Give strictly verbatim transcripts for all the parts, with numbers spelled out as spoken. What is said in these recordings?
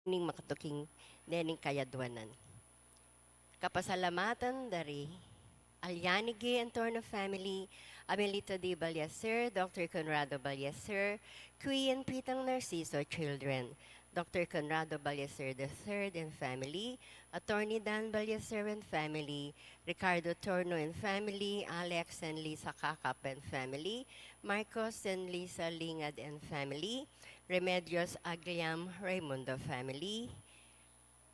ning makatuking dening kayadwanan. Kapasalamatan dari Alianige Antorno family, Amelito D. Ballester, Doctor Conrado Ballester, Queen Pitang Narciso children, Doctor Conrado Ballester the third and family, Attorney Dan Ballester and family, Ricardo Torno and family, Alex and Lisa Kakap and family, Marcos and Lisa Lingad and family, Remedios Agliam Raimundo family,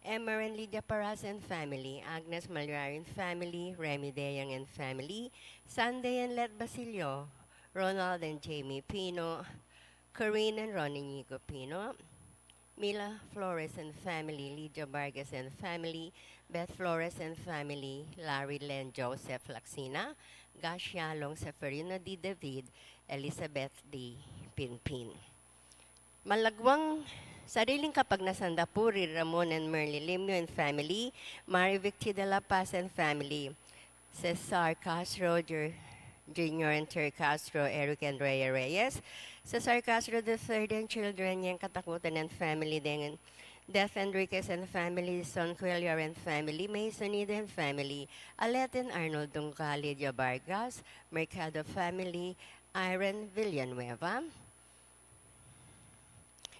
Emmer and Lydia Paras and family, Agnes Malyari and family, Remy Deyang and family, Sunday and Let Basilio, Ronald and Jamie Pino, Corinne and Ron Inigo Pino, Mila Flores and family, Lydia Vargas and family, Beth Flores and family, Larry Len Joseph Lacsina, Gas Yalong Seferino D. David, Elizabeth D. Pinpin. Malagwang sariling kapagnasan da pu ri Ramon and Merly Limio and family, Mary Victi de la Paz and family, Cesar Castro Jr. Junior and Terry Castro, Eric and Rhea Reyes, Cesar Castro the third and children, Yang Katakutan and family, Deng Death Enriquez and family, Son Cuellar and family, Mason Ida and family, Alet and Arnold Dungca, Lydia Vargas, Mercado family, Irene Villanueva,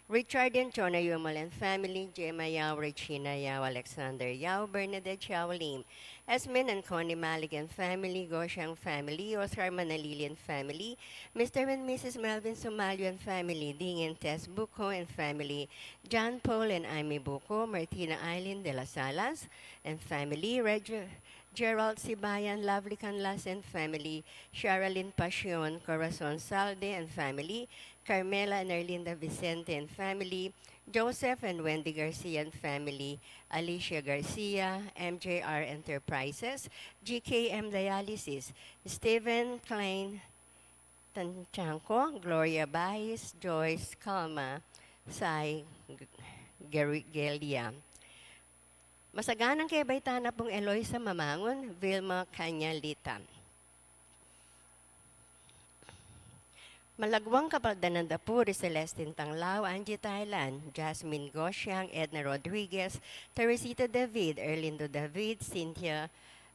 Richard and Chona Yumol and family, Gemma Yao, Regina Yao, Alexander Yao, Bernadette Yao Lim, Esmen and Connie Malik and family, Goshang family, Oscar Manalili and family, Mister and Missus Melvin Sumalio and family, Ding and Tess Buko and family, John Paul and Amy Buko, Martina Eileen de las Alas and family, Reg-, Gerald Sibayan, Lovely Canlas and family, Sherilyn Pasion, Corazon Salde and family, Carmela and Erlinda Vicente and family, Joseph and Wendy Garcia and family, Alicia Garcia, M J R Enterprises, G K M Dialysis, Stephen Klein Tanchanco, Gloria Bais, Joyce Calma, Sai G-, Geri-, Gelia. Masaganang kebaitan na pung Eloisa Mamangun, Vilma Cañalita. Malagwang kapagnasan da pu ri Celestine Tanglao, Angie Thailand, Jasmine Gosiang, Edna Rodriguez, Teresita David, Erlindo David, Cynthia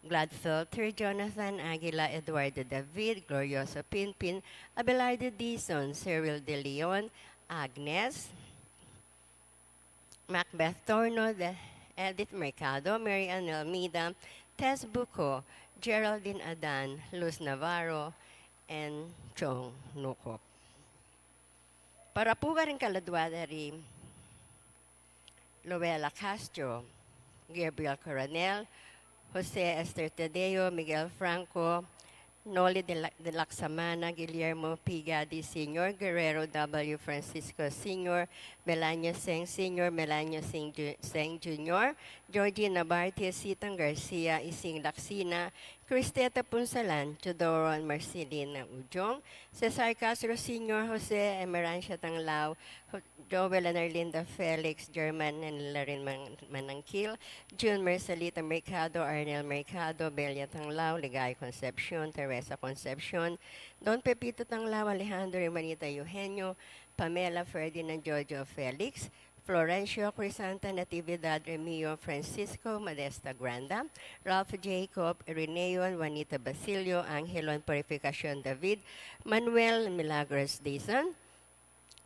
Gladfelter, Jonathan Aguila, Eduardo David, Glorioso Pinpin, Abelardo Dizon, Cyril De Leon, Agnes, Macbeth Torno, De-, Edith Mercado, Mary Ann Almeida, Tess Buco, Geraldine Adan, Luz Navarro, and Chong Nukop. Para pu karing kaladwa da ri Luella Castro, Gabriel Coronel, Jose Esther Tadeo, Miguel Franco, Noli de la, de Laxamana, Guillermo P. Gadi Senior, Guerrero W. Francisco Senior, Melania Seng Senior, Melania Seng Ju-, Seng Junior, Georgina Bartia, Sitang Garcia, Ising Laxina, Cristeta Punsalan, Teodoro and Marcelina Ujong, Cesar Castro Senior, Jose Emerancia Tanglao, Ho-, Joel and Erlinda Felix, German and Larin Man-, Manangkil, June Marcelita Mercado, Arnel Mercado, Belia Tanglao, Ligaya Concepcion, Teresa Concepcion, Don Pepito Tanglao, Alejandro Imanita Eugenio, Pamela Ferdinand Jojo Felix, Florencio Crisanta Natividad Remio Francisco Modesta Granda, Ralph Jacob, Irineo and Juanita Basilio, Angelo and Purificacion David, Manuel Milagros Dizon,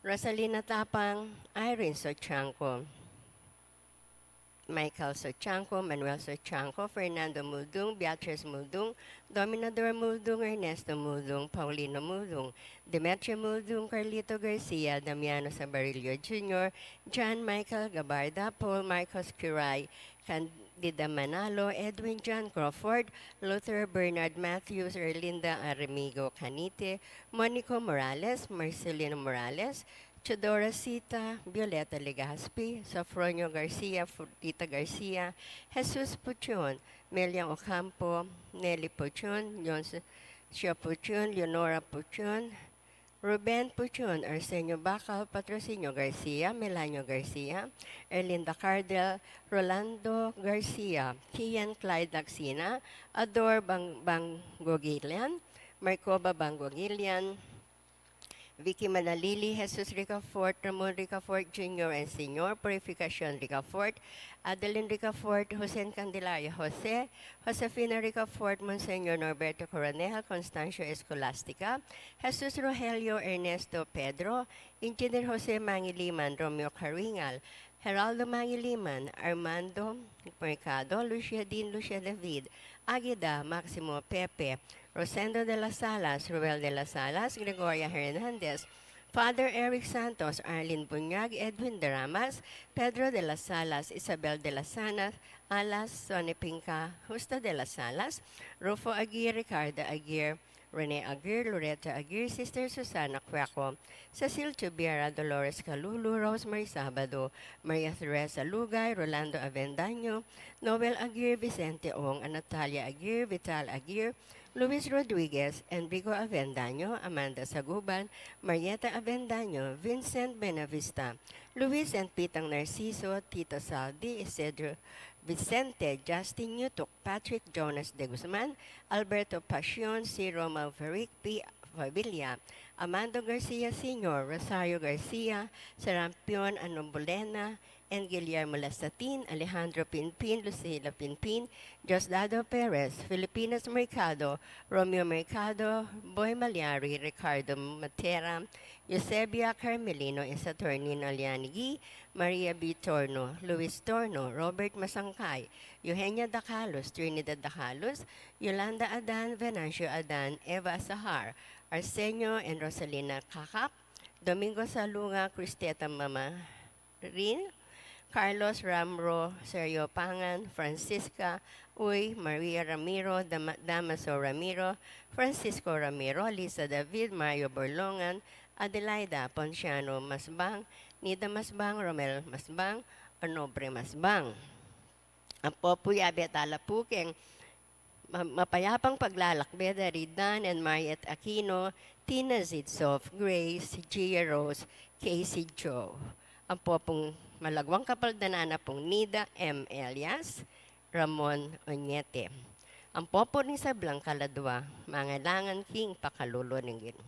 Rosalina Tapang, Irene Sochanco, Michael Sochanco, Manuel Sochanco, Fernando Muldung, Beatrice Muldung, Dominador Muldung, Ernesto Muldung, Paulino Muldung, Demetrio Muldung, Carlito Garcia, Damiano Sabarillo Junior, John Michael Gabarda, Paul Marcos Curay, Candida Manalo, Edwin John Crawford, Luther Bernard Matthews, Erlinda Aramigo Canite, Monico Morales, Marcelino Morales, Teodora Sita, Violeta Legaspi, Sofronio Garcia, Furtita Garcia, Jesus Puchon, Melian Ocampo, Nelly Puchon, Leoncio Puchon, Leonora Puchon, Ruben Puchon, Arsenio Bacal, Patrocinio Garcia, Melanio Garcia, Erlinda Cardel, Rolando Garcia, Kian Clyde Laxina, Ador Bang-, Bangogilian, Marcoba Bangogilian, Vicky Manalili, Jesus Ricafort, Ramon Ricafort Junior and Senior, Purificacion Ricafort, Adeline Ricafort, Jose and Candelaria Jose, Josefina Ricafort, Monsignor Norberto Coronel, Constancio Escolastica, Jesus Rogelio Ernesto Pedro, Engineer Jose Mangiliman, Romeo Caringal, Geraldo Mangiliman, Armando Mercado, Lucia Dean, Lucia David, Agida, Maximo Pepe, Rosendo de las Alas, Ruel de las Alas, Gregoria Hernandez, Father Eric Santos, Arlene Bunyag, Edwin Deramas, Pedro de las Alas, Isabel de las Alas, Alas, Sonny Pinca, Justo de las Alas, Rufo Aguirre, Ricardo Aguirre, Rene Aguirre, Loretta Aguirre, Sister Susana Cueco, Cecil Tubiera, Dolores Calulu, Rosemary Sabado, Maria Teresa Lugay, Rolando Avendaño, Noel Aguirre, Vicente Ong, Natalia Aguirre, Vital Aguirre, Luis Rodriguez, Enrico Avendaño, Amanda Saguban, Marieta Avendaño, Vincent Benavista, Luis and Pitang Narciso, Tito Saldi, Isidro Vicente, Justin Yutuk, Patrick Jonas de Guzman, Alberto Pasion, C. Roma Veric, P. Favilla, Amando Garcia Senior, Rosario Garcia, Serampion Anubulena, and Guillermo Lasatin, Alejandro Pinpin, Lucila Pinpin, Diosdado Perez, Filipinas Mercado, Romeo Mercado, Boy Malyari, Ricardo Matera, Eusebia Carmelino, Saturnino Lianigi, Maria B. Torno, Luis Torno, Robert Masangkay, Eugenia Dacalos, Trinidad Dacalos, Yolanda Adan, Venancio Adan, Eva Asahar, Arsenio and Rosalina Kakak, Domingo Salunga, Cristeta Mama Rin, Carlos Ramro, Sergio Pangan, Francisca Uy, Maria Ramiro, Dama-, Damaso Ramiro, Francisco Ramiro, Lisa David, Mario Borlongan, Adelaida Ponciano Masbang, Nida Masbang, Romel Masbang, Onobre Masbang. Ampo pu yabe tala pu keng ma-, mapayapang paglalakbe dari Dan and Mariet Aquino, Tina Zitsof, Grace, Gia Rose, Casey Joe. Ampo pung malagwang kapaldanan na pung Nida M. Elias, Ramon Oñete. Ampo pu ring sablang kaladwa, mangalangan king pakalulu ning Ginu.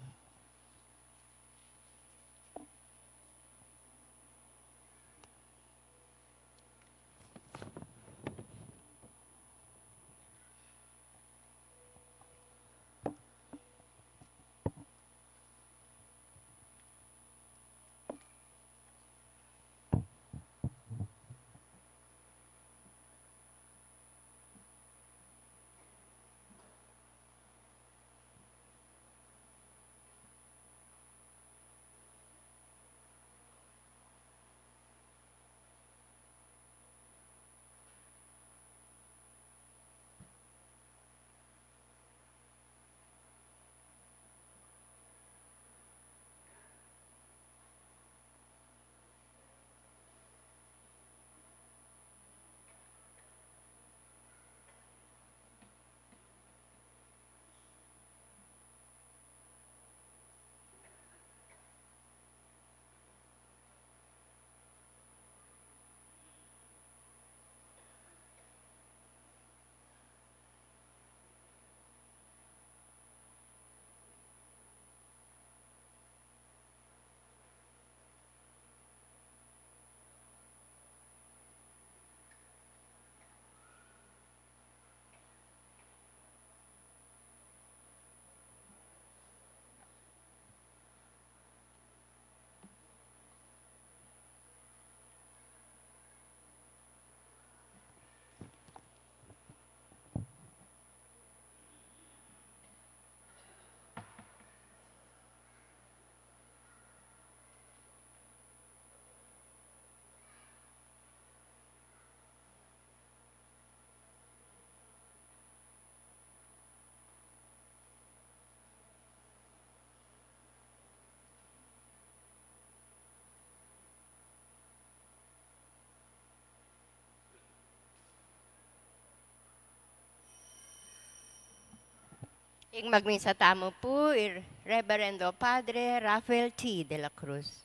Ing magmisa tamu pu i Reverendo Padre Rafael T. de la Cruz.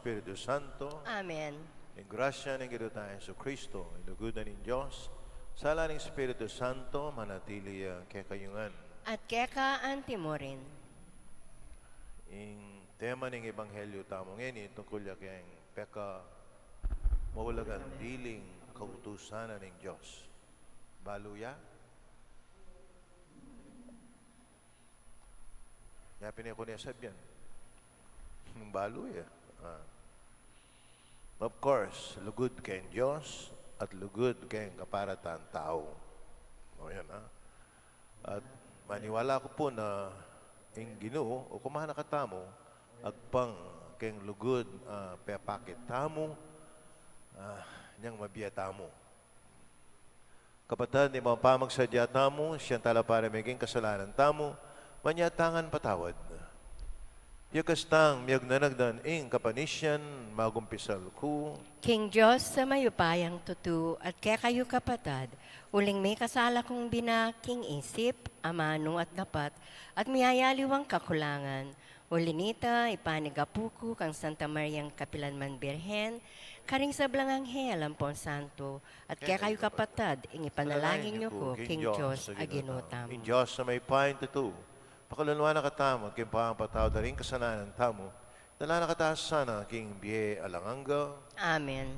Espiritu Santo. Amen. Ing grasya ning Ginu tang Jesucristo, ing lugud na ning Dios, sala ning Espiritu Santo, manatili ya kekayu ngan. At keka anti mu rin. Ing tema ning ebanghelyu tamu ngeni tungkul ya keng pekamaulagang diling kautusan na ning Dios. Balu ya? Ya pin e ku ne sabian. Balu ya. Ah. Of course, lugud keng Dios at lugud keng kaparatan tau. O yan, ha? At maniwala ku pu na ing Ginu, o kumana katamu, agpang keng lugud, ah, pepakit tamu, ah, nyang mabie tamu. Kapatad, ing mapamagsadya tamu, siyang talapa na meging kasalanan tamu, manyatang patawad. Ya kastang miyagnanagdan ing kapanisian, magumpisal ku. King Dios a mayupayang tutu, at kekayu kapatad, uling mikasala kung bina king isip, amanu at dapat, at miyayaliwang kakulangan, uli nita, ipanigapu ku kang Santa Mariang kapilan man Birhen, karing sablang anghel ampon santo, at kekayu kapatad, ing ipanalangin yu ku king Dios a Ginu tamu. Ing Dios a mayupayang tutu, pakalulu na katamu, king pamapatawad da ring kasalanan tamu, dala na katamu sana king bie alang angga. Amen.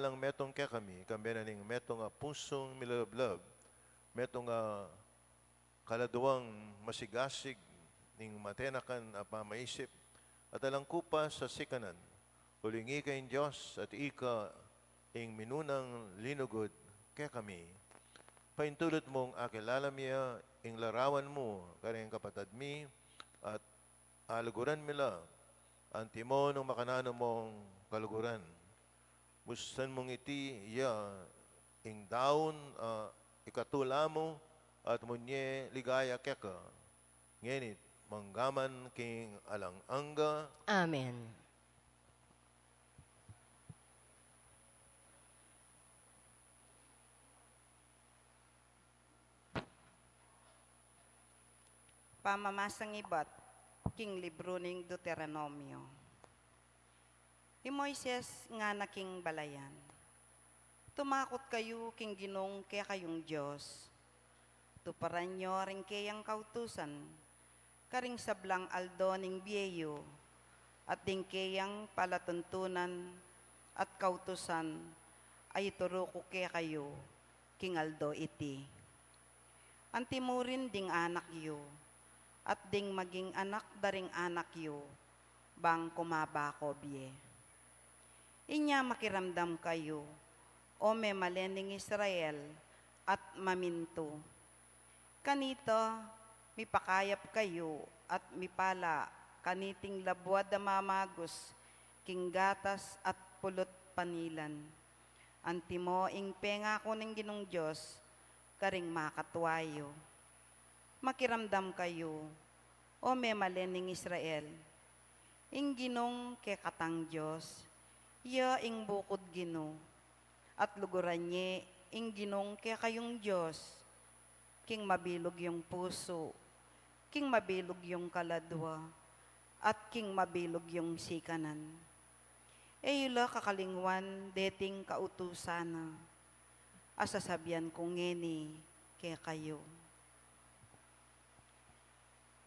lang metung kekami, kambe na ning metung a pusung milalablab, metung a kaladuang masigasig ning matenakan a pamaisip, at alang kupas a sikanan, uling ika ing Dios at ika ing minunang linugud kekami. Paintulud mung akilala mi ya ing larawan mu karing kapatad mi, at aluguran mi la, antimo nung makananu mung kaluguran. Bustan mung iti ya ing daun a ikatula mu, at munye ligaya keka, ngeni't manggaman king alang angga. Amen. Pamamasang ibat king libru ning Deuteronomio. I Moises ngana king balayan, tumakut kayu king Ginung kekayung Dios. Tuparan yu ring keyang kautusan karing sablang aldo ning bie yu, at ding keyang palatuntunan at kautusan a ituru ku kekayu king aldo iti. Antimo rin ding anak yu, at ding maging anak da ring anak yu, bang kumaba ko bie. Inya makiramdam kayu, o memalen ning Israel, at mamintu. Kanita, mipakayap kayu at mipala kaniting labuad a mamagus king gatas at pulut panilan. Antimo ing pengaku ning Ginung Dios karing makatua yu. Makiramdam kayu, o memalen ning Israel, ing Ginung kekatang Dios, iya ing bukud Ginu, at luguran ye ing Ginung kekayung Dios, king mabilug yung pusu, king mabilug yung kaladua, at king mabilug yung sikanan. E yu la kakalingwan deting kautusan na a sasabian ku ngeni kekayu.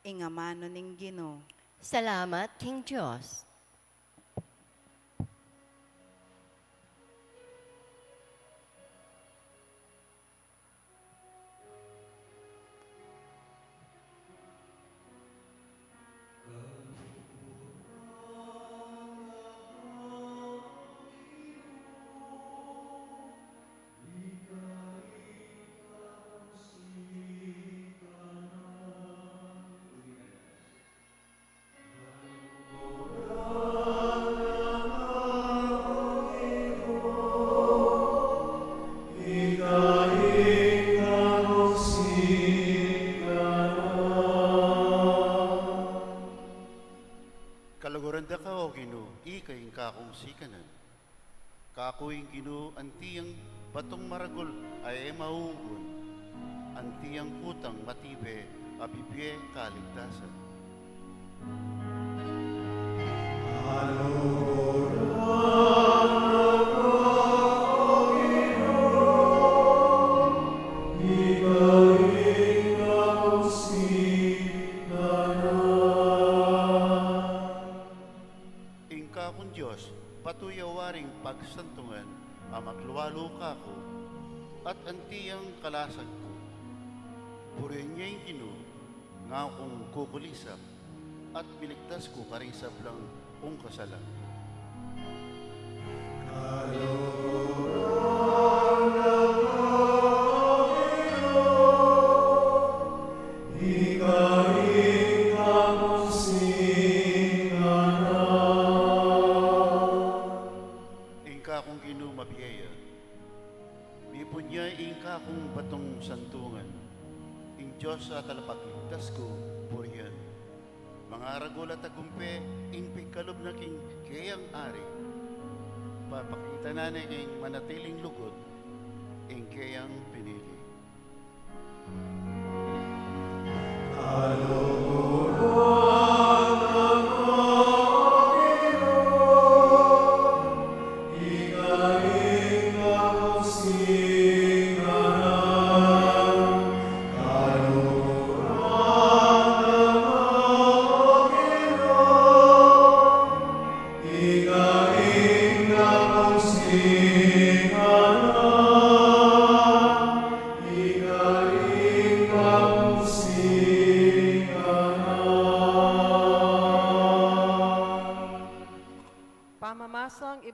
Ing amanu ning Ginu. Salamat king Dios. Kaluguran da ka, O Ginu, ika ing kakung sikanan. Kaku ing Ginu, anti yang batung maragul a e maugun, anti yang kutang matibe a bibie kaligtasan. Ing kakung Dios, patuya waring pagsantungan a maglualu kaku, at anti yang kalasag ku. Purian ye ing Ginu, ngakung kukulisap, at miligtas ku karing sablang kung kasalan. Ing kakung Ginu mabie ya. Mipun ya ing kakung batung santungan. Ing Dios a talapagligtas ku, purian. Mangaragul a tagumpe ing pigkalub na king keyang ari. Papakita na ne king manatiling lugud ing keyang pinili.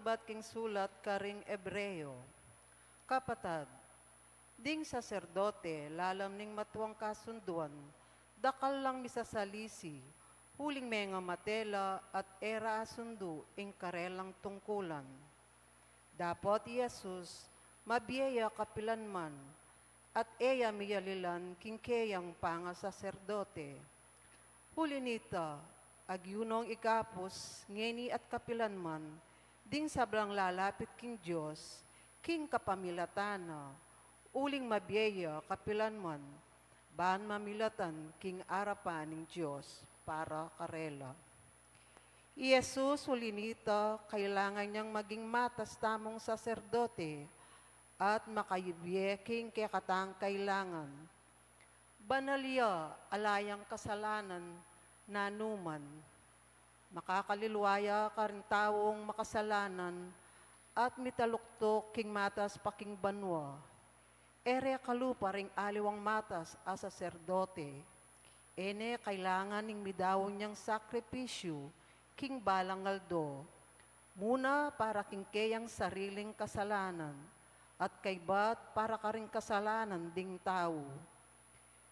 Bat king sulat karing Ebreo. Kapatad, ding saserdote lalam ning matuang kasunduan, dakal lang misasalisi, uling mengamate la at e ra asundu ing karelang tungkulan. Dapot i Jesus, mabie ya kapilanman, at e ya miyalilan king keyang pangasaserdote. Uli nita, agyu nong ikapus ngeni at kapilanman ding sablang lalapit king Dios king kapamilatan na, uling mabie ya kapilanman ban mamilatan king arapan ning Dios para karela. I Jesus, uli nita, kailangan yang maging matas tamung saserdote at makabie king kekatang kailangan. Banal ya, ala yang kasalanan nanuman. Makakalilwa ya karing taung makasalanan at mitaluktuk king matas pa king banua. E re kalupa ring aliwang matas a saserdote. E ne kailangan ning midaun yang sakripisyu king balang aldo, muna para king keyang sariling kasalanan, at kaybat para karing kasalanan ding tau.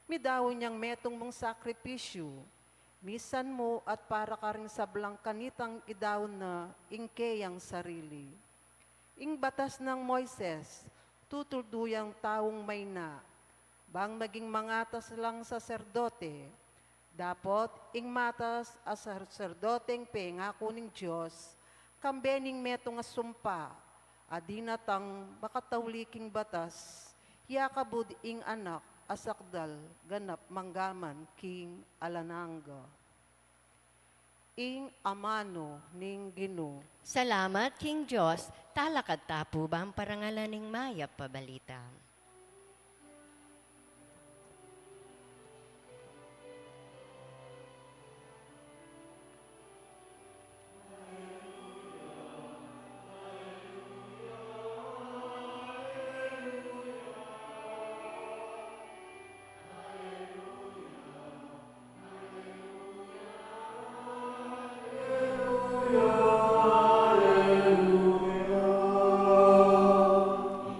Midaun yang metung mung sakripisyu, misan mu at para karing sablang kanitang idaun na ing keyang sarili. Ing batas nang Moises, tutuldu yang taung mayna, bang maging mangatas lang saserdote. Dapot ing matas a saserdoteng pengaku ning Dios, kambe ning metung a sumpa, a dinatang makatauli king batas, yakabud ing anak a sakdal ganap manggaman king alang angga. Ing amanu ning Ginu. Salamat king Dios. Talakad ta pu bang parangalan ing mayap a balita.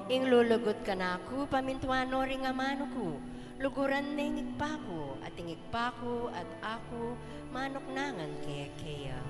Ing lulugud kanaku, pamintuan no ring amanu ku, luguran ne ing Ibpa ku, at ing Ibpa ku at aku, manuknangan ke keya.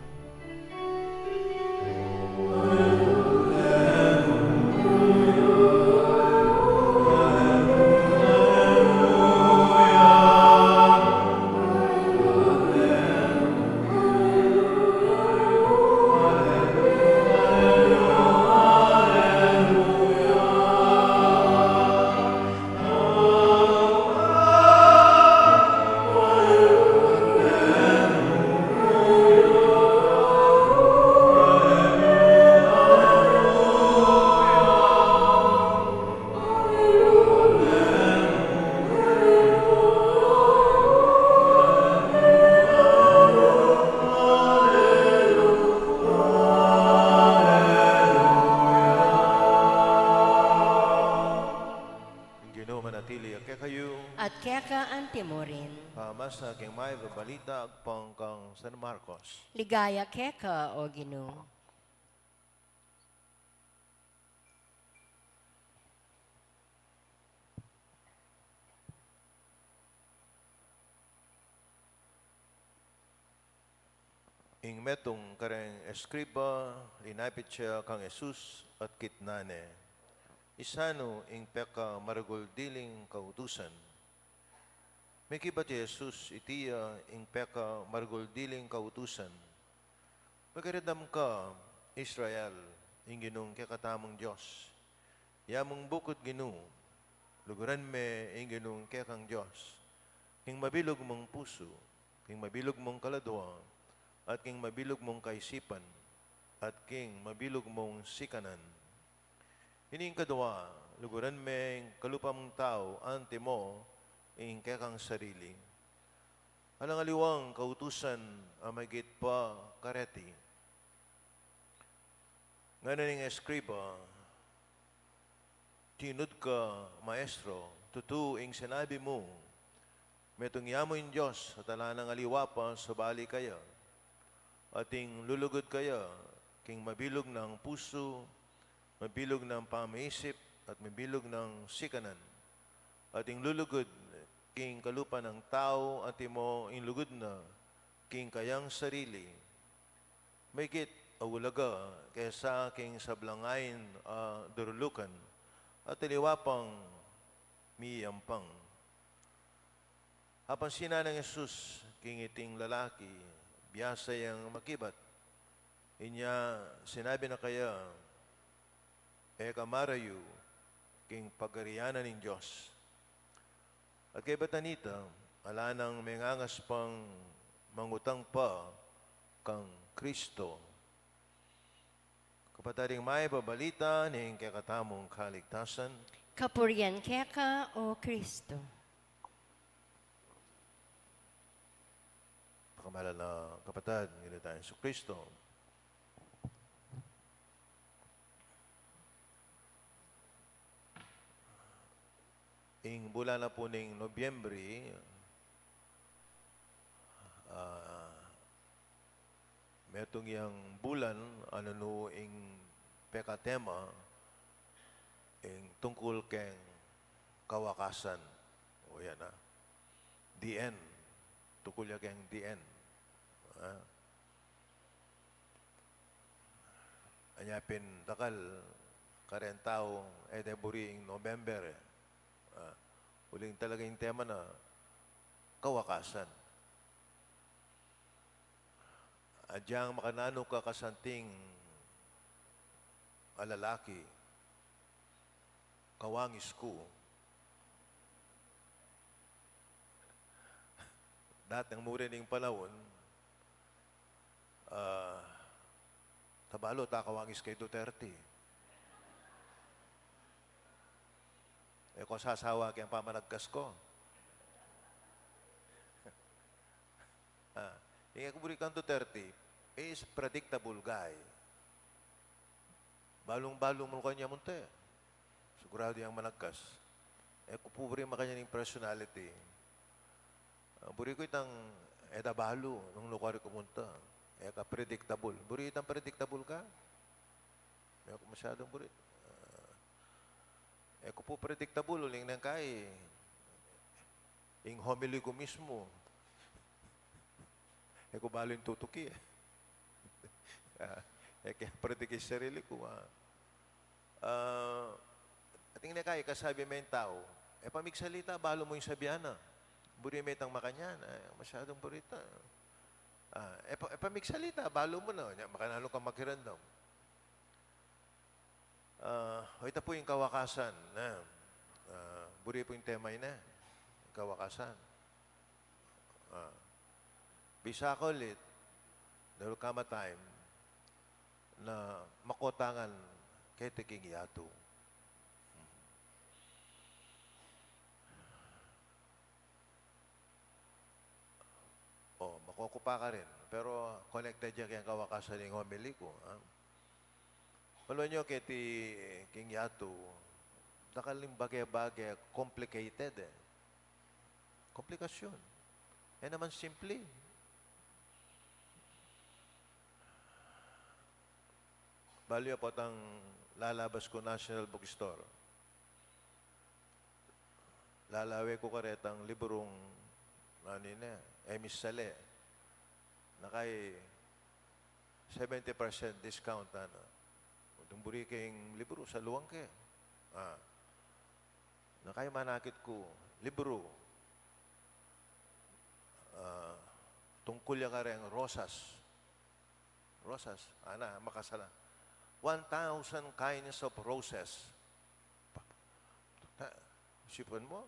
Ing Ginu manatili ya kekayu. At keka antimurin. Pamasa king mayap a balita agpang kang San Marcos. Ligaya keka, O Ginu. Ing metung kareng eskriba, linapit ya kang Jesus at kitnan ne, "Isanu ing pekamaragul diling kautusan?" Mekibat i Jesus, "Iti ya ing pekamaragul diling kautusan: Pakiramdaman ka, Israel, ing Ginung kekatamung Dios. Ya mung bukut Ginu, luguran me ing Ginung kekang Dios, king mabilug mung pusu, king mabilug mung kaladua, at king mabilug mung kaisipan, at king mabilug mung sikanan. Ining kadua, luguran me ing kalupa mung tau anti mo ing kekang sarili. Alang aliwang kautusan a mahigit pa kareti." Ngana ning eskriba, "Tinud ka, Maestro, tutu ing sinabi mu, metung ya mu ing Dios at ala nang aliwa pa, sabali kaya, at ing lulugud kaya, king mabilug nang pusu, mabilug nang pamaisip, at mabilug nang sikanan, at ing lulugud king kalupa nang tau, antimo ing lugud na king kayang sarili, maigit a ulaga kesa king sablang ain a darulukan, at aliwa pang miyampang. Apansinan nang Jesus king iting lalaki, biasa yang makibat. Inya sinabi na kaya, "E ka marayu king pagarian ning Dios." At kaybat na nita, ala nang mengangas pang mangutang pa kang Kristo. Kapatad, ing mayap a balita ning kekatamung kaligtasan. Kapurian keka, O Kristo. Pakamalan a kapatad, ing Ginu tang Jesucristo. Ing bulan na pu ning Nobyembre, ah, metung yang bulan, a nanu ing pekatema, ing tungkul keng kawakasan. O yan, ah. The end. Tungkul ya keng the end. Ah. Anya pin dakal kareng tau, e de buri ing November, e. Ah, uling talaga ing tema na kawakasan. Agyang makananu ka kasanting a lalaki, kawangis ku. Dati nang muri ning panaun, ah, tabalu, takawangis kay Duterte. E ku sasawa keng pamanagkas ku. Ah, ing e ku buri kang Duterte, he is predictable guy. Balung-balu mu kanya munta, siguradu yang managkas. E ku pu buri makanyan ing personality. Ah, buri ku itang e da balu nung nukari ku munta. E ka predictable. Buri itang predictable ka? E ku masyadung buri. Ah, e ku pu predictable, uling neng kai, ing homily ku mismu, e ku balu ing tutuki, e. Ah, e ke predict ing sarili ku, ah. Ah, ating neng kai, kasabi me ing tau, e pa migsalita, balu mu ing sabian na. Buri me itang makanyan, e, masyadung buri ita. Ah, e pa, e pa migsalita, balu mu na, nya, makananu kang makiramdam. Ah, o, ita pu ing kawakasan, ne? Ah, buri pu ing tema, ne? Kawakasan. Ah. Bisa ku ulit, there will come a time na makotangan keti king yatu. O, makokopa ka rin. Pero connected ya keng kawakasan ning homily ku, ha? Maluan yu, keti king yatu, dakal ing bage-bage, complicated, e. Komplikasyon. E naman simple. Balu yu, potang lalabas ku National Bookstore. Lalawe ku karetang librung, nanu ne, Emis Sale. Nakai seventy percent discount, nanu. Uling buri ke ing libru, saluan ke. Ah. Nakai manakit ku libru. Ah, tungkul ya kareng rosas. Rosas, ana, makasala. One thousand kinds of roses. Pa-, na, isipan mu,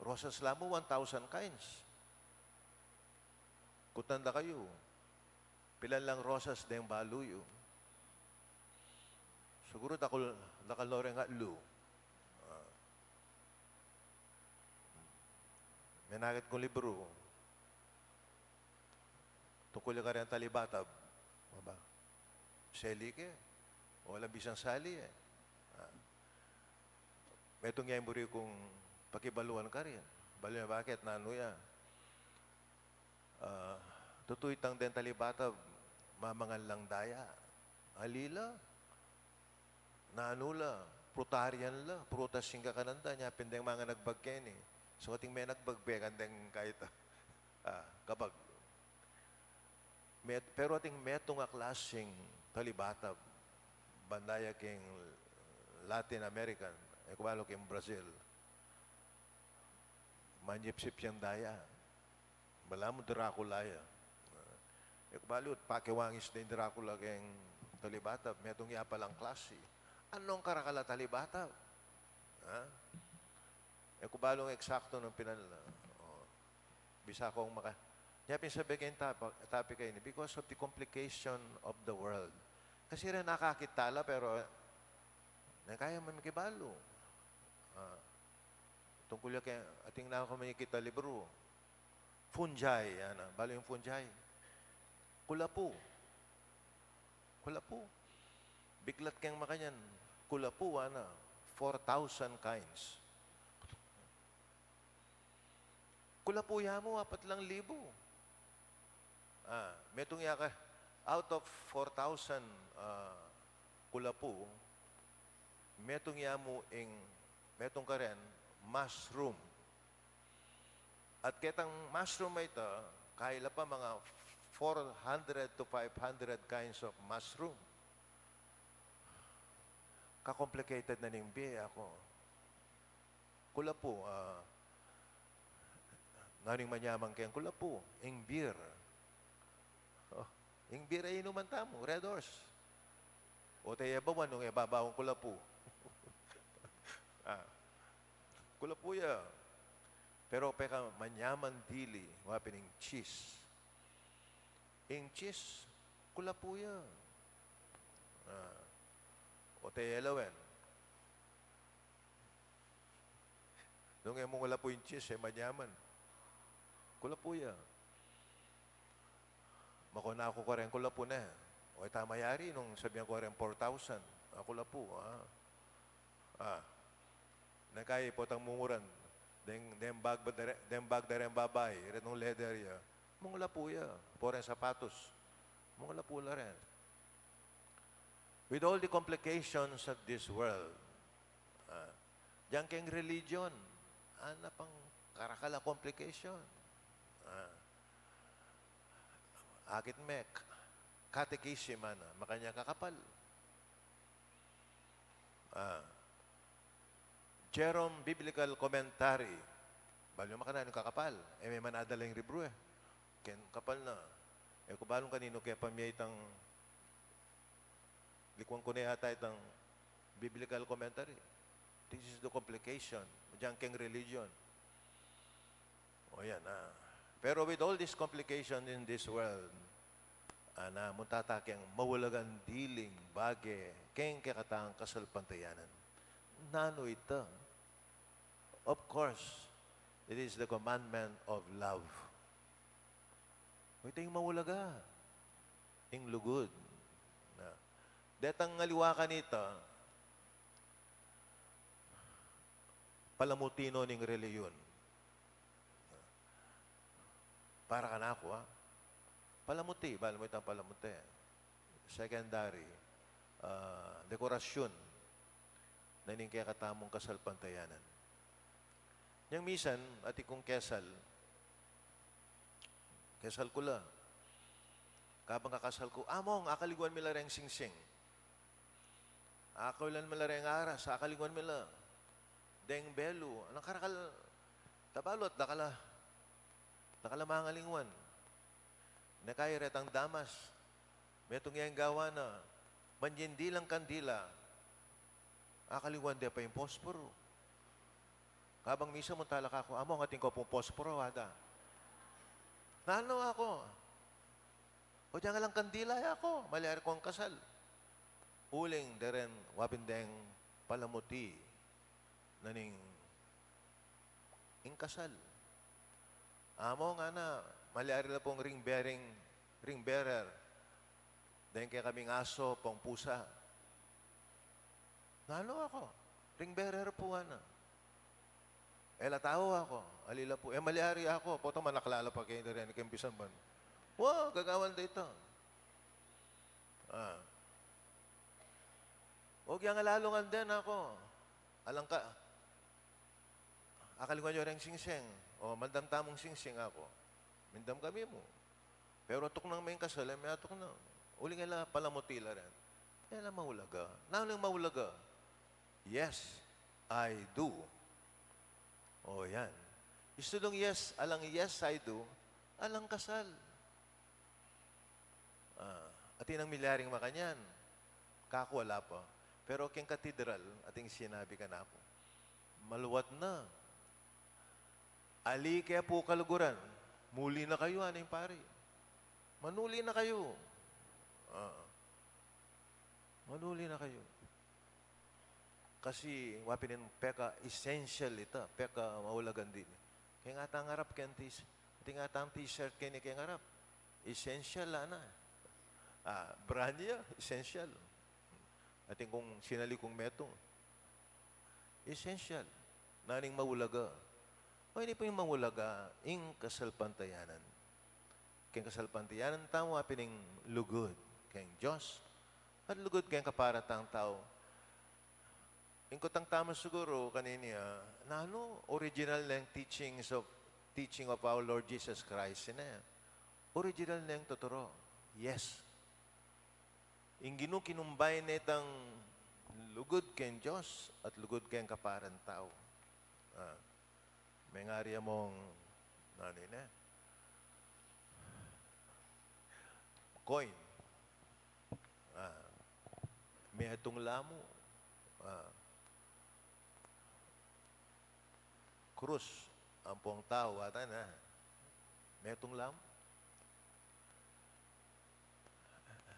rosas la mu, one thousand kinds. Kutnan da kayu, pilan lang rosas deng balu yu? Siguru dakal, dakal no reng atlu. Ah. Menakit kung libru tungkul ya kareng talibatab. Aba, seli ke? Walang bisang sali, e. Ah. Metung ya ing buri kung pakibaluan karin. Balu yu, bakit, nanu ya? Ah, tutu itang deng talibatab, mamangan lang daya. Ali la, nanu la, frutarian la, prutas ing kakanan da, nya pin deng mangagbag keni. So, ating menagbag, bekan deng kayta. Ah, kabag. Met-, pero ating metung a klasing talibata, banda ya king Latin American, e ku balu king Brazil. Manyipsip yang daya. Balamu Dracula ya. E ku balu, pakewangis da ing Dracula keng talibata, metung ya palang klasi. Anung karakal a talibata? Ha? E ku balu ing eksaktu nung pinanla. O, bisa kung maka-, nya pin sabi keng tapa-, topic a ini, because of the complication of the world. Kasi rin nakakit tala, pero ne kaya mu mikibalu. Ah, tungkul ya keng, ating na ku mikit a libru. Fungi, ana. Balu ing fungi? Kulapu. Kulapu. Biglat keng makanyan. Kulapu, ana. Four thousand kinds. Kulapu ya mu, apat lang libu. Ah, metung ya ka, out of four thousand, ah, kulapu, metung ya mu ing, metung karin, mushroom. At ketang mushroom a ita, kaila pa mga four hundred to five hundred kinds of mushroom. Ka-complicated na ning bie, aku. Kulapu, ah, nanu ing manyaman keng kulapu? Ing beer. O, ing beer a inuman tamu, Red Horse. O, te, e bawan nung e babaung kulapu. Ah, kulapu ya. Pero pekamanyaman dili, wa pin ing cheese. Ing cheese, kulapu ya. Ah, o, te, e lawen. Nung e mu kulapu ing cheese, e manyaman. Kulapu ya. Makuna ku kareng kulapu ne. O, ita mayari nung sabian ku kareng four thousand. A, kulapu, ah. Ah. Ne kaya potang munguran. Deng, deng bag, deng bag da reng babai, retang leather ya. Mungulapu ya. Pota reng sapatos. Mungulapu la rin. With all the complications of this world, ah, dinan keng religion, ana pang karakal a complication. Ah, akit me, catechism, ana, makanyan kakapal. Ah, Jerome Biblical Commentary. Balu makananu ing kakapal. E me man adala ing libru e. Keng kapal na. E ku balu kaninu ke pamie itang Likuan ku na yata itang biblical commentary. This is the complication dinan keng religion. O yan, ah. Pero with all this complication in this world, ana, munta ta keng maulagang diling bage keng kekatang kasalpantayanan. Nanu ita? Of course, it is the commandment of love. Ita ing maulaga, ing lugud. Na, detang aliwa kanita, palamuti no ning relihiyon. Para kanaku, ha? Palamuti, balu mu itang palamuti. Secondary, ah, dekorasyun na ning kekatamung kasalpantayanan. Nyang misan, atin kung kesal, kesal ku la. Kabang kakasal ku, "Among, akaliguan mi la reng singsing. Akawilan mi la reng aras, akaliguan mi la. Deng belu, nang karakal, tabalu at dakal a, dakal a mangaliguan." Ne kaya retang damas, metung ya ing gawan na, manyindilang kandila, akaliguan de pa ing posporo. Kabang misa munta la kaku, "Among, atin ku pung posporo, ada." "Nanu?" aku. "O, dinan lang kandila ya," aku, "malyari kung kasal." Uling deren wa pin deng palamuti na ning ing kasal. "Among, ana, malyari la pung ring bearing, ring bearer deng kekaming aso pung pusa." "Nanu?" aku. "Ring bearer pu," ana. "E la tau," aku. "Ali la pu." "E malyari," aku. "Potang manakla la pa keni deren keng pisamban." Wa, gagawan da ita. Ah. O, kaya nga lalu ngan den aku. Alang ka, akalingwan yu reng singsing. O, mandam tamung singsing aku. Mindam kami mu. Pero atuk nang meng kasal, e, me atuk nang. Uling e la palamuti la ren. E la maulaga. Nanu ing maulaga? Yes, I do. O, yan. Istu dong yes, alang yes, I do, alang kasal. Ah, atin nang milyaring makanyan. Kaku ala pa. Pero keng katedral, ating sinabi kanaku, maluat na. Ali ke pu kaluguran, muli na kayu, aning pari. Manuli na kayu. Ah. Manuli na kayu. Kasi, wa pin ing peka-essential ita, peka-maulagan dili. Keng atang arap, keng t-, ating atang t-shirt keni keng arap. Essential, ana. Ah, brand ya, essential. Ating kung sinali kung metung. Essential. Nanu ing maulaga? O, ini pu ing maulaga, ing kasalpantayanan. Keng kasalpantayanan tamu, wa pin ing lugud keng Dios at lugud keng kaparatang tau. Ing kutang tamu siguru kanini, ah, nanu original neng teachings of, teaching of our Lord Jesus Christ, ini? Original neng tuturo. Yes. Ing Ginu kinumbay ne itang lugud keng Dios at lugud keng kaparatang tau. Ah, mengari ya mung, nanu ini? Coin. Ah, metung la mu. Ah, krus ampong tau, ata na. Metung la mu.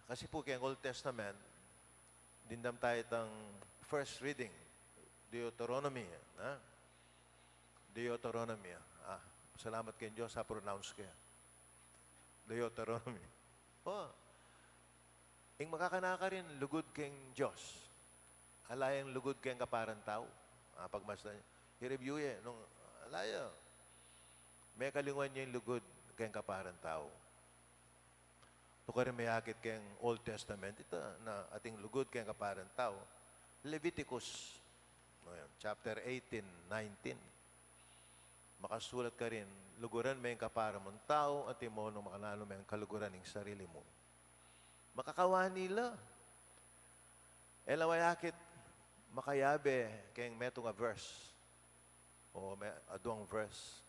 Kasi pu keng Old Testament, dimdam taya itang first reading, Deuteronomy, ha? Deuteronomy, ah. Salamat keng Dios, a-pronounce ke. Deuteronomy. O. Ing makakanaka rin, lugud keng Dios. Ala yang lugud keng kaparatang tau. Ah, pagmasdan yu. I-review ye, nung ala ya. Mekalingwan ye ing lugud keng kaparatang tau. Tuka rin meyakit keng Old Testament ita, na ating lugud keng kaparatang tau. Leviticus, o yan, chapter eighteen, nineteen. Makasulat karin, luguran me ing kapara mung tau, antimo nung makananu meng kaluguran ing sarili mu. Makakawani la. E la meyakit makayabe keng metung a verse. O me-, aduang verse.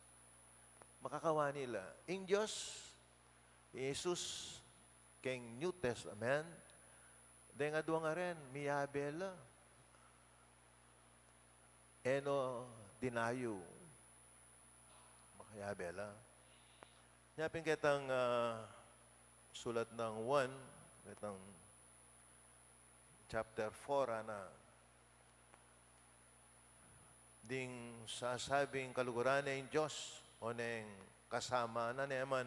Makakawani la. Ing Dios, i Jesus, keng New Testament, deng aduang a ren, miyabe la. E no dinayu. Makayabe la. Nya pin ketang, ah, sulat nang Juan, ketang chapter four, ana, ding sasabing kaluguran ne ing Dios, o neng kasama na ne man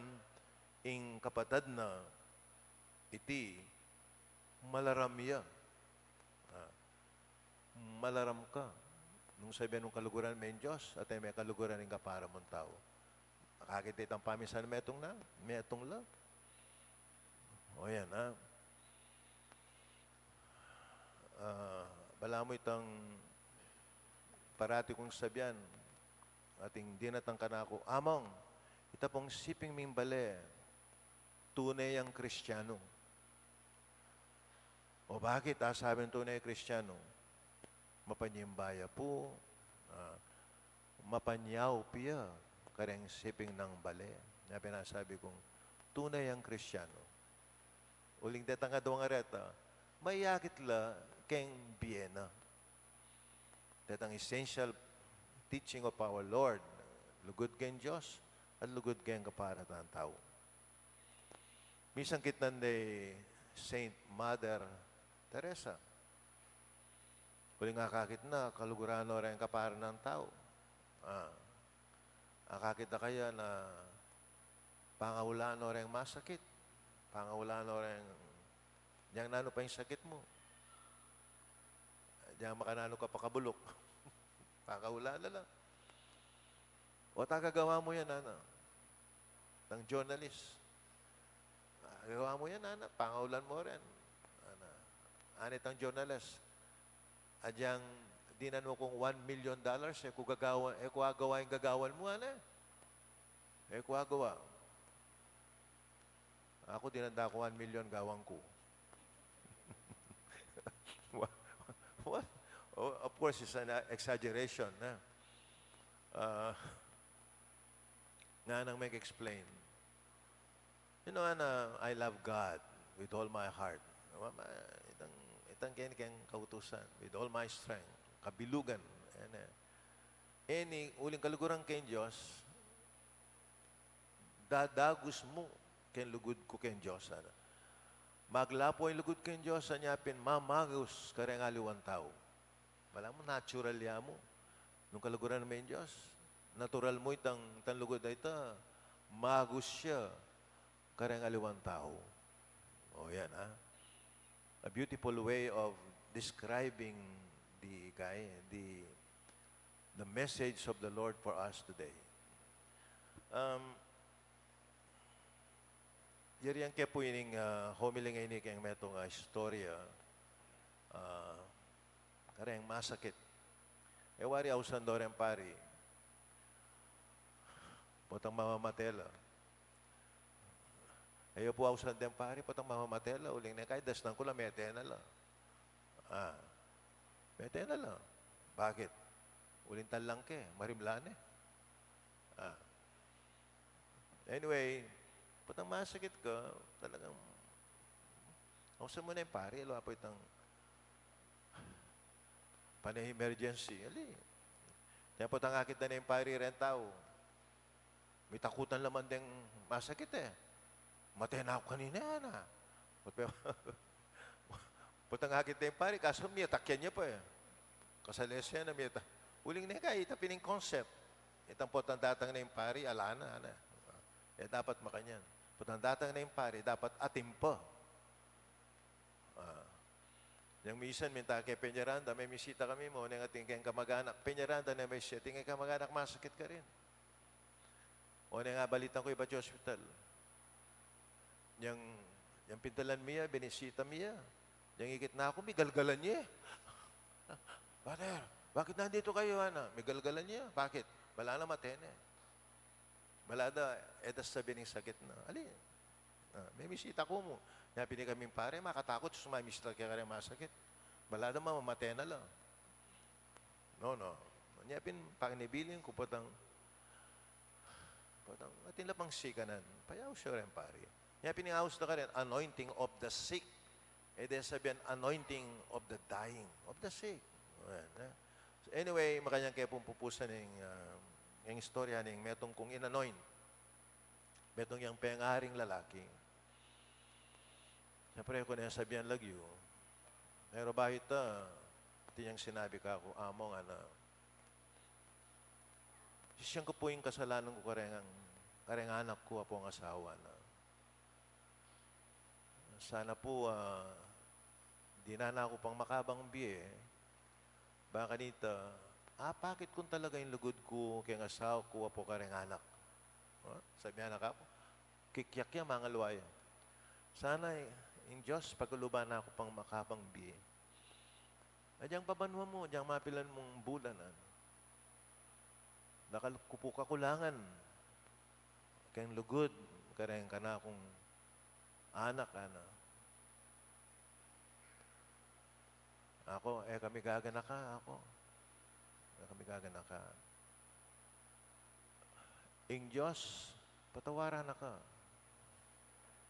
ing kapatad na, iti malaram ya. Ah, malaram ka. Nung sabian mung kaluguran me ing Dios, at e me kaluguran ing kapara mung tau. Akakit itang paminsan metung na, metung la. O yan, ha? Ah, balamu itang parati kung sabian, ating dinatang kanaku, Among, ita pung siping ming bale, tune yang Kristianu. O bakit, a sabing tune Kristianu? Mapanyimba ya pu, ah, mapanyaup ya kareng siping nang bale. Nya pin a sabi kung tune yang Kristianu. Uling detang aduang a reta, mayakit la keng bie na. Detang essential teaching of our Lord, lugud keng Dios at lugud keng kaparatang tau. Misangkit nan de Saint Mother Teresa. Uling akakit na, kaluguran no reng kaparatang tau. Ah. Akakit na kaya na pangaulan no reng masakit. Pangaulan no reng, yang nanu pa ing sakit mu. Yang makananu ka pa kabuluk. Pangaulan na la. O, tagagawa mu yan, ana. Tang journalist. Ah, gawa mu yan, ana. Pangaulan mu rin. Ana. Ani tang journalist. Agyang dinan mu kung one million dollars, e ku gagawa, e ku agawa ing gagawan mu, ana? E ku agawa. Aku, dinan da ku one million, gawan ku. What? What? Oh, of course, it's an exaggeration, na? Ah, nganang make explain. You know, ana, I love God with all my heart. Wa-, ma-, itang, itang keni keng kautusan, with all my strength, kabilugan. Ayan, e. Ini, uling kaluguran keng Dios, dadagus mu keng lugud ku keng Dios, ana. Maglapu ing lugud keng Dios, anya pin mamagus kareng aliwang tau. Balamu natural ya mu. Nung kaluguran me ing Dios, natural mu itang, itang lugud a ita, magus ya kareng aliwang tau. O, yan, ha? A beautiful way of describing the, kay, the, the message of the Lord for us today. Um, Yari yang ke pu ining, ah, homily ngeni keng metung a istorya, ah, kareng masakit. E wari ausan do reng pari, potang mamamate la. E yu pu ausan deng pari, potang mamamate la, uling neng kay dasnan ku la, mete na la. Ah, mete na la. Bakit? Uling talang ke, marimla ne. Ah. Anyway, potang masakit ka, talagang, ausan mu ne ing pari, aliwa pu itang pane-emergency, ali. Nya potang akit da ne ing pari reng tau, mitakutan la man deng masakit, e. Mate na ku kanina, ana. Potang akit da ing pari, kaso miyatak ya ne pa, e. Kasalese na miyatak. Uling neng kay, ita pin ing concept. Itang potang datang ne ing pari, ala na, ana. E dapat makanyan. Potang datang ne ing pari, dapat atin pa. Ah. Yang misan, minta ke penyaranda, memisita kami, mo, neng atin keng kamaganak, penyaranda ne, me, atin keng kamaganak, masakit karin. O, neng abalitan ku, ibat ya hospital. Yang, yang pintalan mi ya, binisita mi ya. Yang ikit na ku, migalgalan ya. "Father, bakit nandito kayo?" ana. Migalgalan ya. Bakit? Bala na, mate ne. Bala da, e da sasabian ing sakit na. Ali, ah, memisita ku mu. Nya pin, ikami pari, makatakut, sus, memisita ke kareng masakit. Bala da, mamamate na la. No, no. Nya pin, pagnibiling ku, potang, potang, atin la pang sikanan. Payaus ya reng pari. Nya pin ing aus da karin, anointing of the sick. E de sabian anointing of the dying, of the sick. Ayan, e. So anyway, makanyan ke pung pupusan ing, ah, ing istorya ning metung kung in-anoint. Metung yang pengaring lalaki. Siyempre, e ku ne sabian lagyu. Pero bahit, ah, atin yang sinabi kaku, "Among," ana, "sisian ku pu ing kasalanan ku kareng, kareng anak ku, apo, asawa na. Sana pu, ah, dinan na ku pang makabang bie, bang kanita, apakit ku talaga ing lugud ku keng asawa ku, apo, kareng anak." O, sabi na kaku, kikyak ya, mangalwa ya. "Sana, eh, ing Dios pakaluban na ku pang makabang bie. Agyang pabanua mu, agyang mapilan mung bulan, ana. Dakal ku pu kakulangan keng lugud kareng kanakung anak," ana. "Ako, e ka migaganaka, ako. E ka migaganaka. Ing Dios patawaran na ka.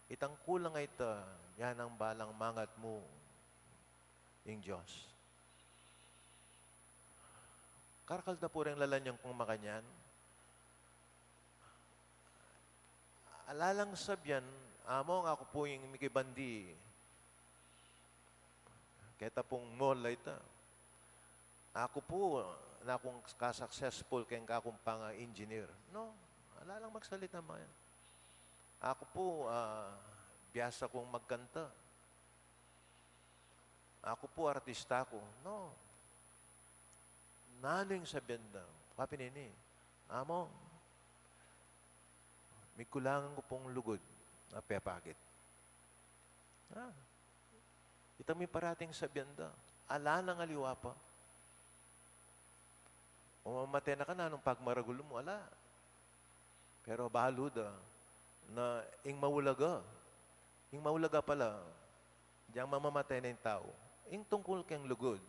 Itang kulang a ita, yan ang balang mangat mu ing Dios." Karakal da pu reng lalan yang kung makanyan. Ala lang sabian, "Among, aku pu ing mikibandi keta pung mall a ita. Aku pu, nakung ka-successful keng kakung panga-engineer." No, ala lang magsalita, makanyan. "Aku pu, ah, biasa kung magkanta. Aku pu, artista ku." No. Nanu ing sabian da? Kapin ini, "Among, mikulangan ku pung lugud a pepakit." Ah. Ita ing parating sabian da. Ala nang aliwa pa. O mamate na ka na nung pagmaragul mu, ala. Pero balu da na ing maulaga. Ing maulaga pala, diang mamamate na ing tau. Ing tungkul keng lugud.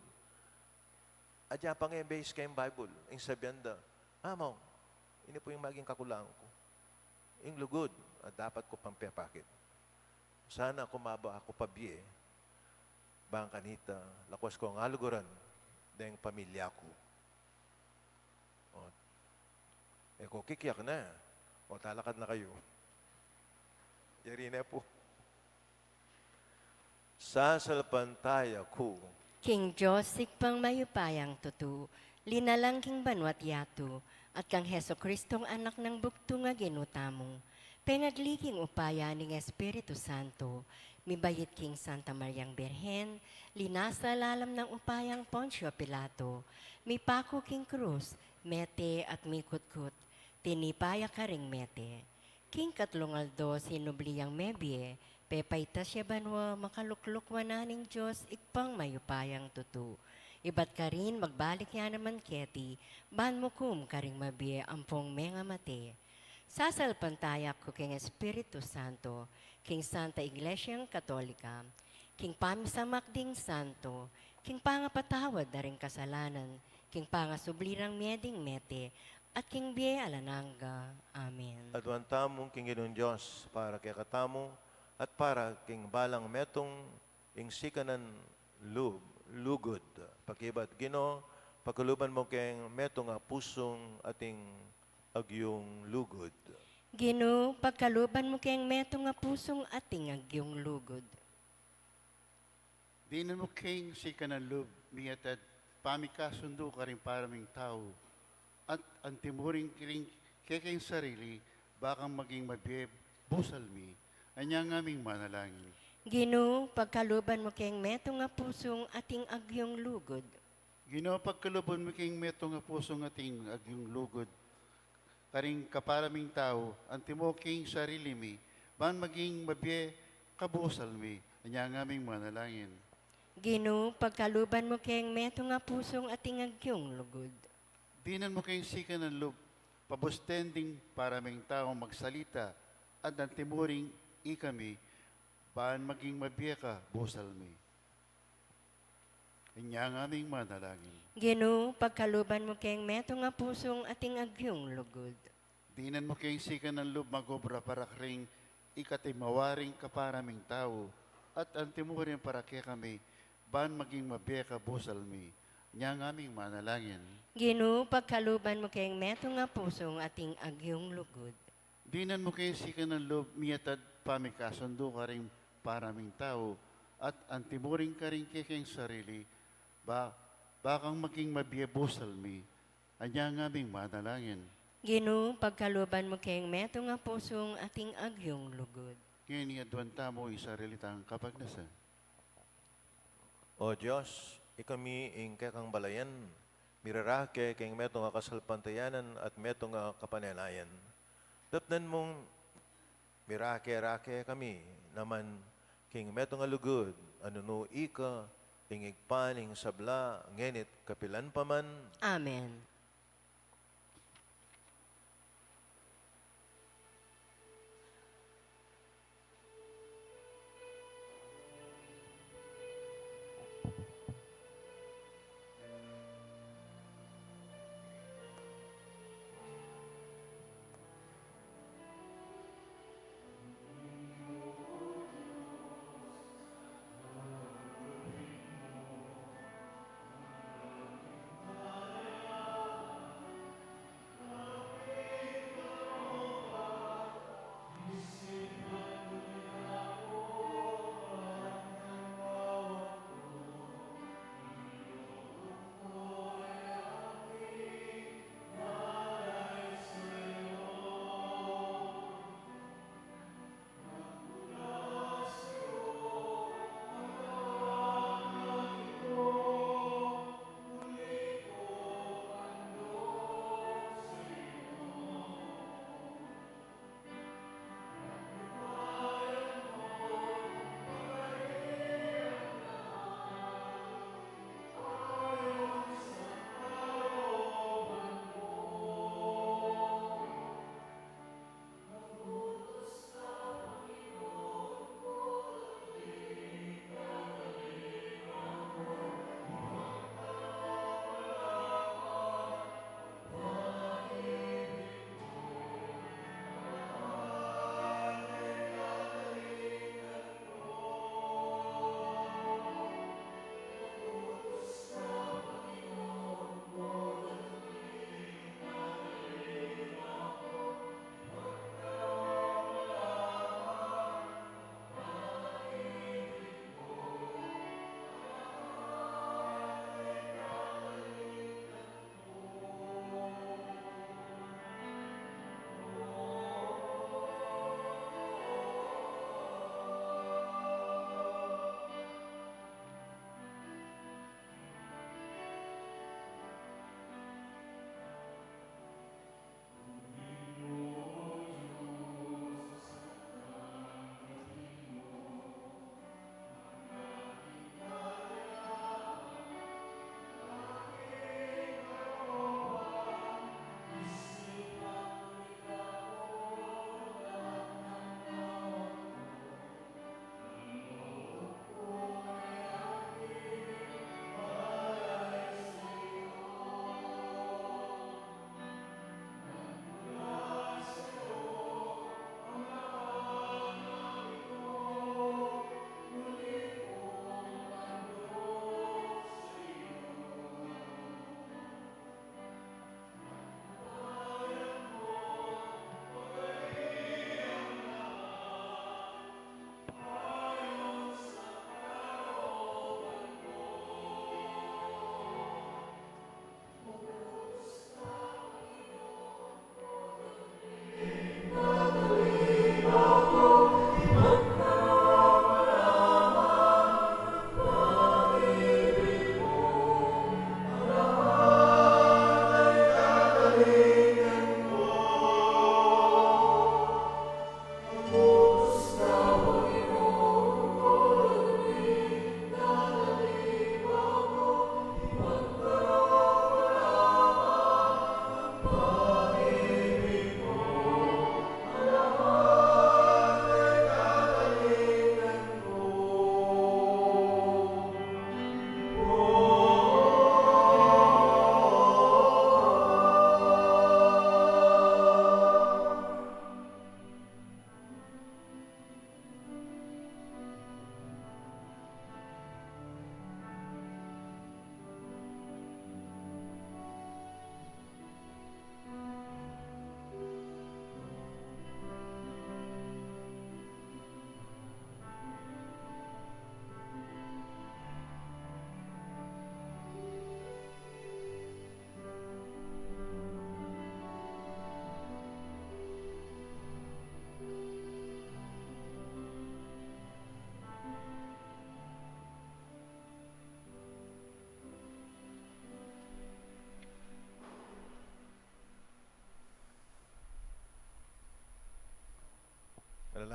Adya pang e base keng Bible, ing sabian da, "Among, ini pu ing maging kakulangan ku. Ing lugud, a dapat ku pang pepakit. Sana kumaba aku pa bie, bang kanita, lakwas kung aluguran deng pamilya ku." O, e ko kikiak na. O, talakad na kayu. Yari na pu. Sasalpantaya ku king Dios, Ibpang mayupayang tutu, linalang king banua't yatu, at kang Jesucristong Anak nang bugtung a Ginu tamu, pengagli king upaya ning Espiritu Santo, mibait king Santa Mariang Birhen, linasa lalam nang upayang Poncio Pilato, mipaku king krus, mete at mikutkut, tinipa ya karing mete. King katlung aldo sinubli yang mebie, pepaitas ya banua, makalukluk wanan ning Dios, Ibpang mayupayang tutu. Ibat karin magbalik ya naman keti, ban mukum karing mabie ampong mengamate. Sasalpantaya ku king Espiritu Santo, king Santa Iglesiang Katolika, king pamisamak ding santo, king pangapatawad da ring kasalanan, king pangasubli rang mie ding mete, at king bie alang angga. Amen. Aduan tamu king Ginung Dios para kekatamu, at para king balang metung ing sikanan lub, lugud. Pakibat, Ginu, pakaluban mu keng metung a pusung ating agyung lugud. Ginu, pagkaluban mu keng metung a pusung ating agyung lugud. Dinan mu keng sikanan lub, mie at pamikasundu karing para ming tau, at anti mu ring kekeng sarili, ba kang maging mabie busal mi, anyang aming manalangin. Ginu, pagkaluban mu keng metung a pusung ating agyung lugud. Ginu, pagkaluban mu keng metung a pusung ating agyung lugud, karing kapara ming tau, anti mu keng sarili mi, ban maging mabie ka busal mi, anyang aming manalangin. Ginu, pagkaluban mu keng metung a pusung ating agyung lugud. Dinan mu keng sikanan lub, pabusten ding para ming tau magsalita, at anti mu ring ikami, ban maging mabie ka busal mi. Anyang aming manalangin. Ginu, pagkaluban mu keng metung a pusung ating agyung lugud. Dinan mu keng sikanan lub magobra para karing ikatimawa ring kapara ming tau, at anti mu rin para kekami, ban maging mabie ka busal mi. Anyang aming manalangin. Ginu, pagkaluban mu keng metung a pusung ating agyung lugud. Dinan mu keng sikanan lub, mie at pamikasundu karing para ming tau, at anti mu rin karing kekeng sarili, ba, ba kang maging mabie busal mi, anyang aming manalangin. Ginu, pagkaluban mu keng metung a pusung ating agyung lugud. Ngeni aduan tamu ing sarili tang kapagnasan. O Dios, ikami ing kekang balayan, mirarake keng metung a kasalpantayanan at metung a kapanenayan. Dapnan mung mirake-rake kami naman king metung a lugud, a nung ika ing Ibpa ning sabla, ngeni't kapilan pa man. Amen.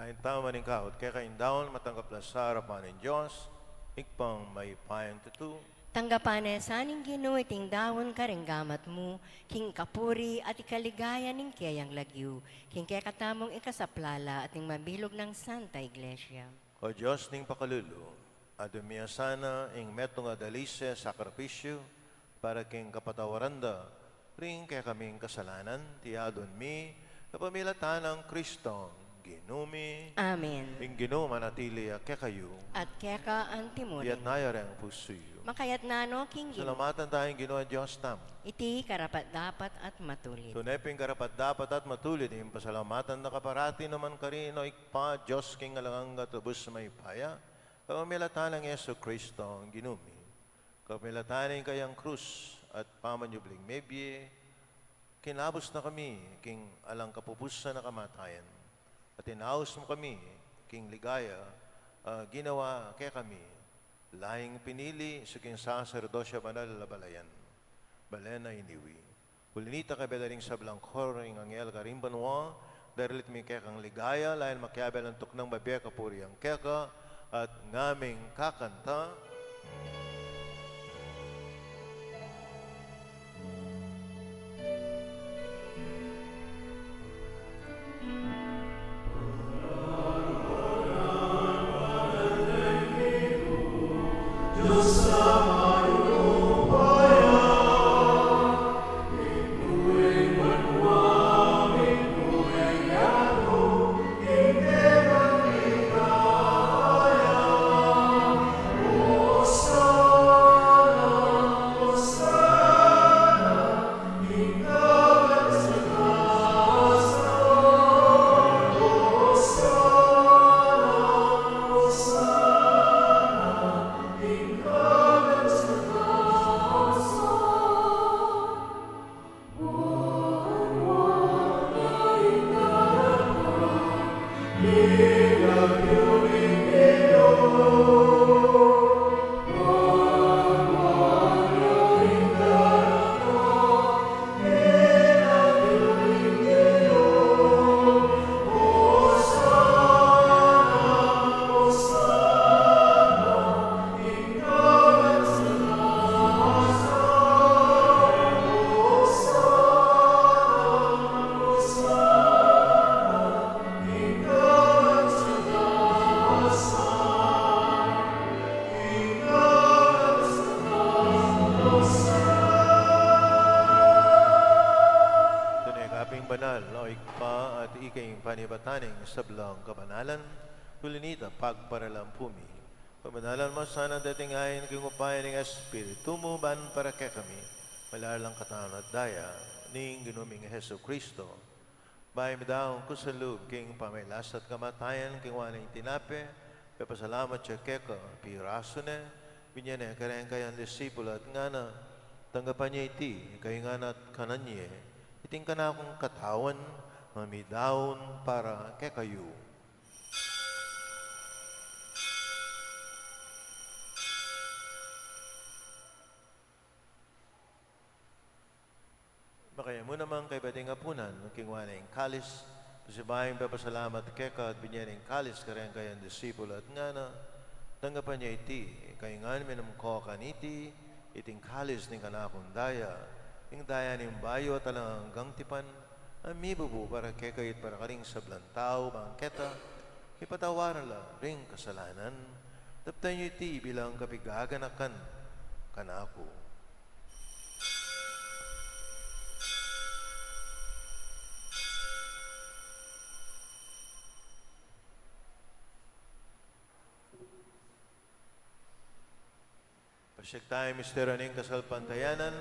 Ain tamu ing kaut keka ing daun, matanggap la sa arapan ning Dios, Ibpang mayupayang tutu. Tanggapan na sa ning Ginu iting daun karing gamat mu, king kapuri at ikaligaya ning keyang lagyu, king kekatamung ikasaplala at ning mabilug nang Santa Iglesia. O Dios ning pakalulu, aduan mu sana ing metung a dalise sakripisyu para king kapatawaran da ring kekaming kasalanan, iti aduan mi kapamilatan nang Kristong Ginu mi. Amen. Ing Ginu manatili ya kekayu. At keka antimurin. Iyatas yu reng pusu yu. Makayatas no king Ginu. Pasalamatan taya ing Ginu a Dios tamu. Iti karapat-dapat at matulid. Tune pin karapat-dapat at matulid ing pasalamatan da ka parati nu man karin, O Ibpa, Dios king alang angga at lubus mayupaya, kapamilatan nang Jesukristong Ginu mi. Kapamilatan ning kayang krus at pamanyubling mebie, kinabus na kami king alang kapupusan a kamatayan, at inaus mu kami king ligaya a ginawa kekami, laying pinili sa king saserdosyo banal a balayan, balen a iniwi. Uli na nita, kayabe da ring sablang koro ning anghel karing banua, daralit mi kekang ligaya, layun makiabe lang tuknang bibie kapurian keka, at ngaming kakanta. Tune ka pin banal, O Ibpa, at ika ing panibatan ning sablang kabanalan, uli na nita, pagparalan pu mi. Pabanalan mu sana deting ain king upaya ning Espiritu mu, ban para kekami malalang katawan at daya ning Ginu ming Jesucristo. Bayu mi daun kusang lub king pamagkasakit at kamatayan, kinua ne ing tinape, pepasalamat ya keka, pirasu ne, binie ne kareng kayang disipulu at ngana: Tanggapan ye iti kayu ngan at kanan ye, iti ing kanakung katawan, a midaun para kekayu. Makaymu naman kaybat ing apunan, kinua ne ing kalis, pasibayu pepasalamat keka at binie ne ing kalis kareng kayang disipulu at ngana: Tanggapan ye iti kayu ngan, minum ko kaniti, iti ing kalis ning kanakung daya, ing daya ning bayu at alang anggang tipan, a mibubu para kekayu at para karing sablang tau, bang keta mipatawaran la ring kasalanan. Daptan yu iti bilang kapigaganakan kanaku. Pasiag tamu ing misteryu ning kasalpantayanan.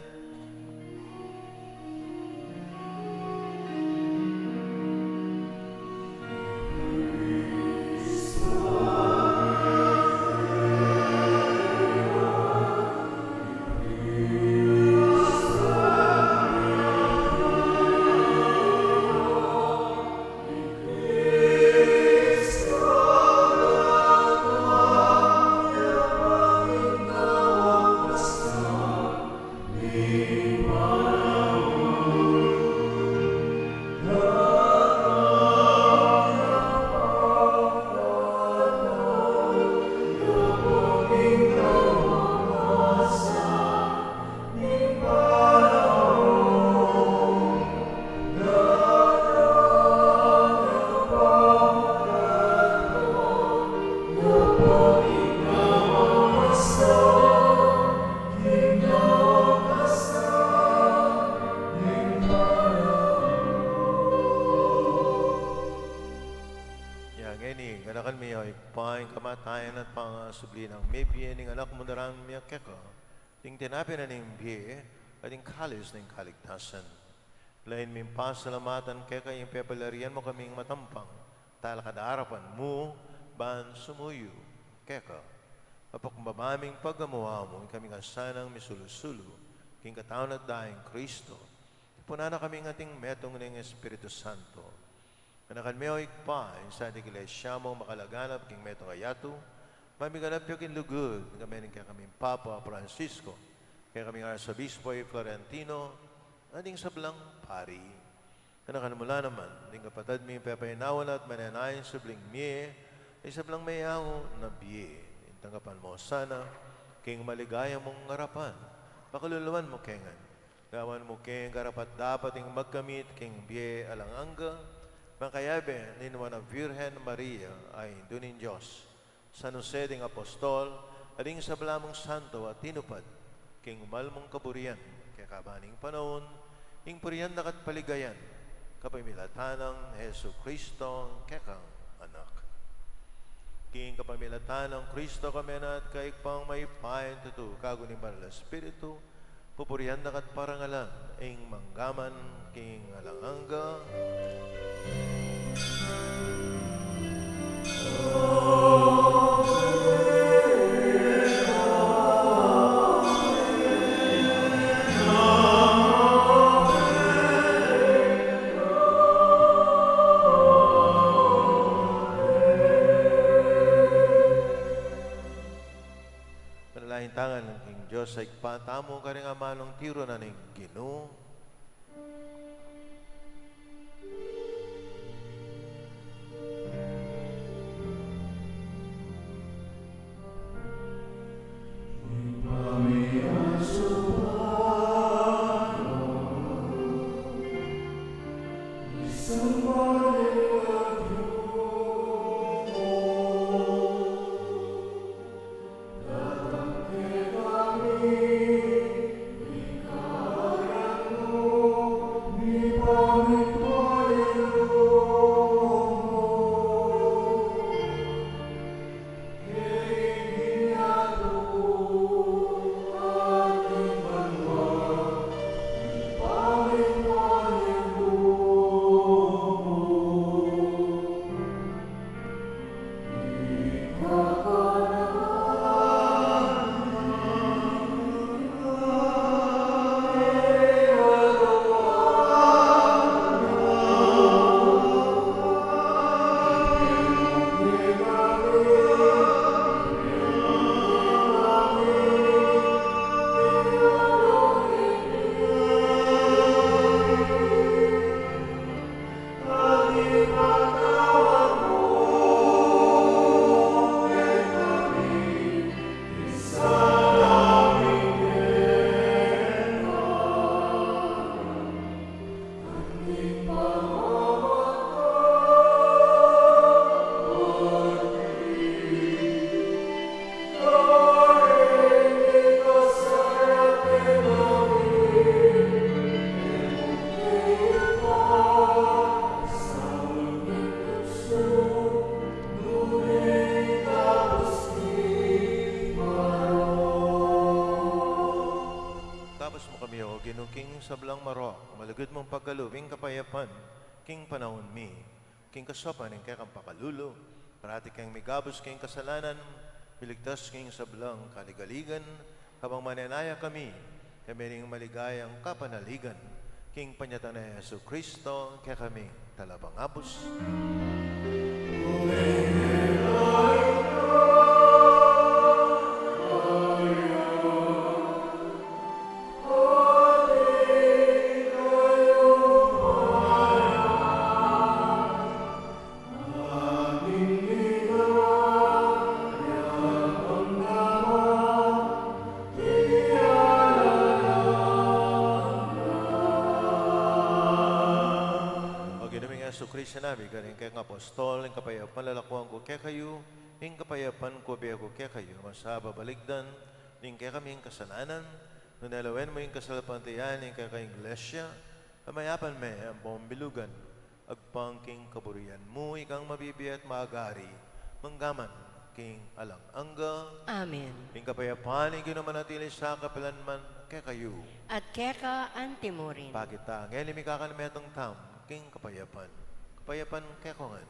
Pang kamatayan at pangasubli nang mebie ning Anak mu, daraun mi keka ding tinape na ning bie at ding kalis ning kaligtasan. Lain ming pasalamatan keka ing pepalarian mu kaming matampang talakad king arapan mu ban sumuyu keka. Papakumbaba ming pagamu-amu ing kaming kasanang misulu-sulu king katawan at daya nang Kristo. Tipunan na kaming ating metung ning Espiritu Santo. Ganakan me, o Ibpa, ing sadya ning Iglesia mung makalaganap king metung a yatu, ban miganap ya king lugud, kami ning kekaming Papa Francisco, kekaming Arsobispo i Florentino, at ding sablang pari. Ganakan mu la naman ding kapatad ming pepainawa na at manenaya ing subling mie, ing sablang meangu na bie, ing tanggapan mu sana king maligaya mung arapan. Pakaluluan mu ke ngan, gawan mu keng karapat-dapat ing magkamit king bie alang angga, makayabe ning Nuan a Virgen Maria, a Indu ning Dios, San Jose ding Apostol, at ding sabla mung santo a tinupad king mal mung kaburian, keka ban king panaun, ing purian da ka at paligayan, kapamilatan nang Jesucristo, kekang Anak. King kapamilatan nang Kristo, kambe na at keka ing Ibpang mayupayang tutu, kayabe ning Banal a Espiritu, pupurian da ka at parangalan, ing mangga man king alang angga. Manalangin tamu ngan king Dios a Ibpa tamu, karing amanung tiru na ning Ginu. Gabus mu kami, O Ginu, king sablang marok, malugud mung pagkalub ing kapayapan king panaun mi. King kasaupan ning kekang pakalulu, parati keng migabus king kasalanan, miligtas king sablang kaligaligan, kabang manenaya kami, kami ning maligayang kapanaligan, king panyatang nang Jesucristo, kekaming Talapangabus. O Ginu ming Jesucristo, sinabi mu karing kekang apostol, ing kapayapan lalakuan ku kekayu, ing kapayapan ku bie ku kekayu, e mu sa babalikdan ing kekaming kasalanan, nune lawen mu ing kasalpantayanan ning kekang Iglesia, pamayapan me ampong bilugan, agpang king kaburian mu, ikang mabibie at magari, mangga man king alang angga. Amen. Ing kapayapan ning Ginu manatili sa kapilan man kekayu. At keka antimurin. Pakit ta ngening mikakan metung tamu king kapayapan. Kapayapan kekayu ngan.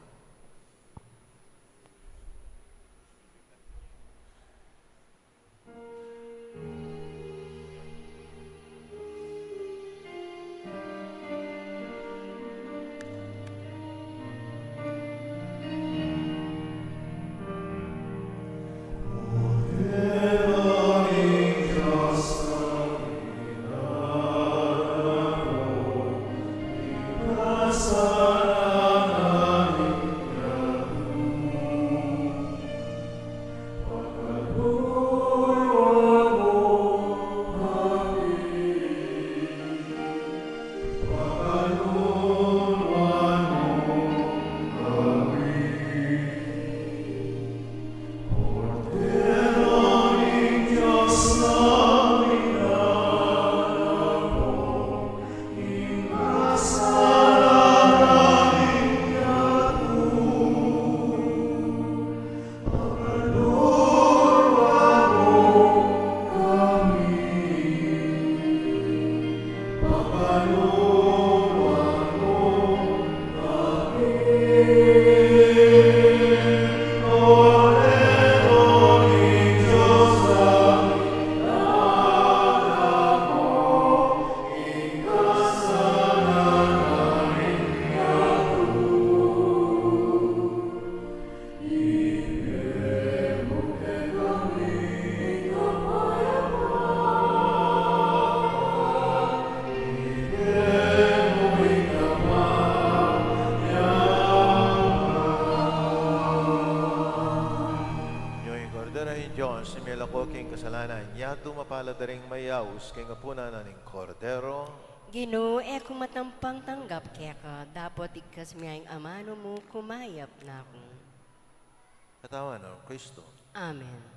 Ing Kordero ning Dios, a milako king kasalanan. Yatu mapalad a ding mayaus king apunan na ning Kordero. Ginu, e ku matampang tanggap keka, dapot igkas mu ing amanu mu, kumayap na ku. Katawan nang Kristo. Amen.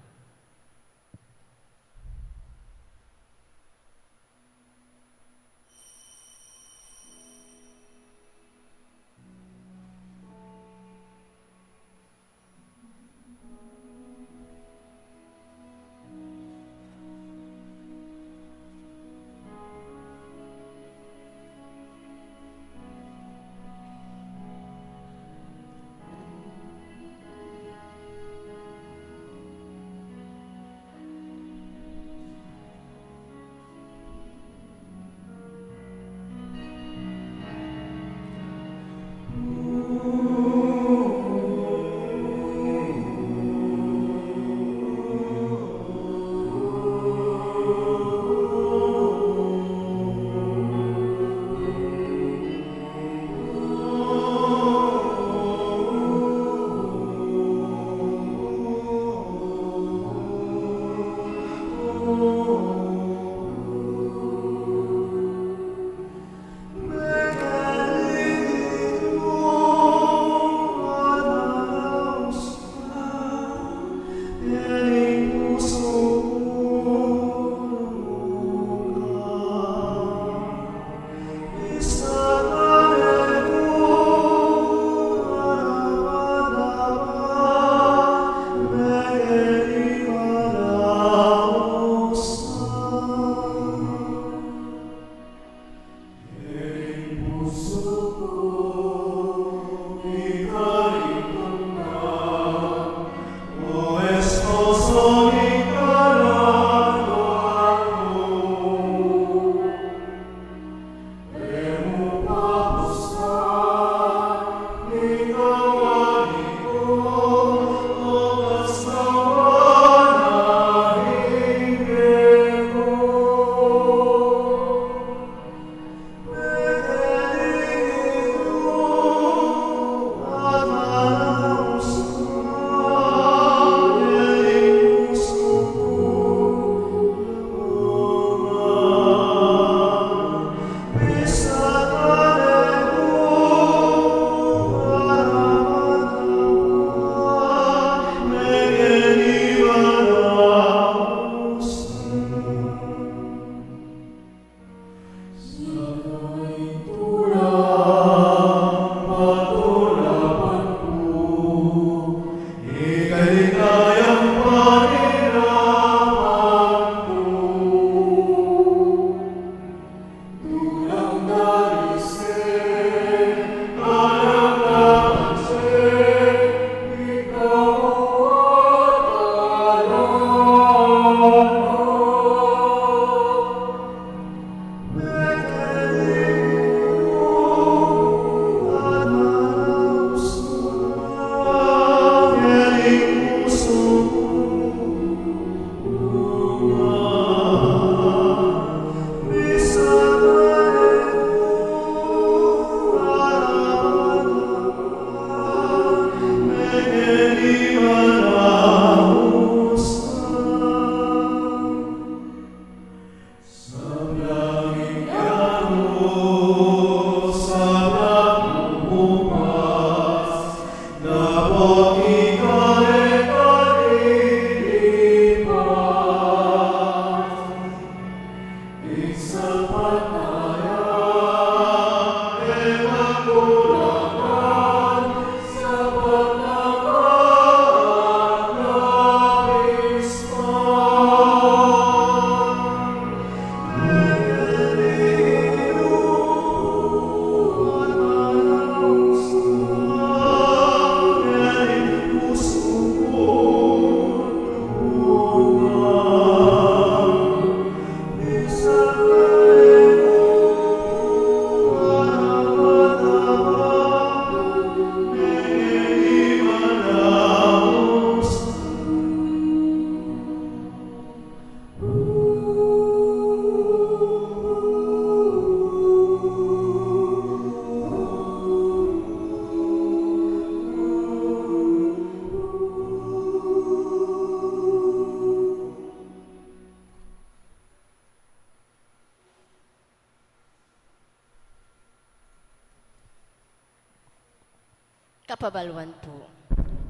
Kapabaluan pu,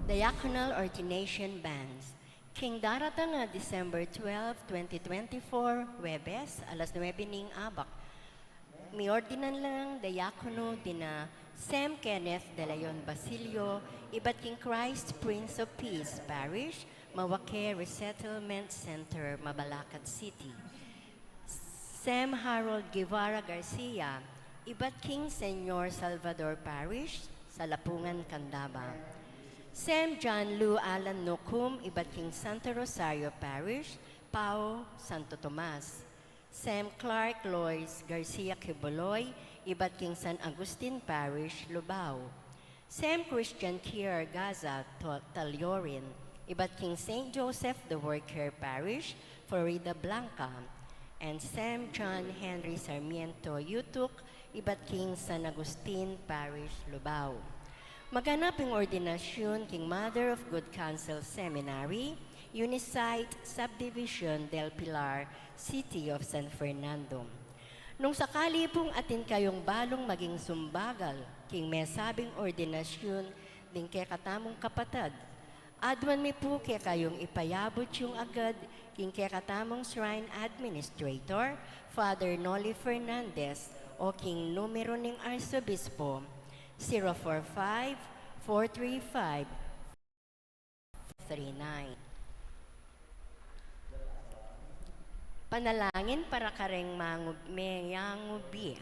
Diaconal Ordination Banns. King daratang a December twelve, twenty twenty-four, Huwebes, alas nuebe ning abak, miordinan lang diakono dina Sem Kenneth de Leon Basilio, ibat king Christ Prince of Peace Parish, Mawaque Resettlement Center, Mabalacat City. Sem Harold Guevara Garcia, ibat king Señor Salvador Parish, Salapungan, Candaba. Sem John Lou Alan Nocum, ibat king Santo Rosario Parish, Pau, Santo Tomas. Sem Clark Lois Garcia Quiboloy, ibat king San Agustin Parish, Lubao. Sem Christian Kier Gaza To-, Taliorin, ibat king Saint Joseph the Worker Parish, Floridablanca, and Sem John Henry Sarmiento Yutuk, ibat king San Agustin Parish, Lubao. Maganap ing ordinasyun king Mother of Good Counsel Seminary, Unisite Subdivision del Pilar, City of San Fernando. Nung sakali pung atin kayung balung maging sumbagal king mesabing ordinasyun ding kekatamung kapatad, aduan mi pu kekayung ipayabut yung agad king kekatamung shrine administrator, Father Noli Fernandez, o king numero ning arsobispo, zero four five, four three five, three nine. Panalangin para kareng mangub-, mengangubi.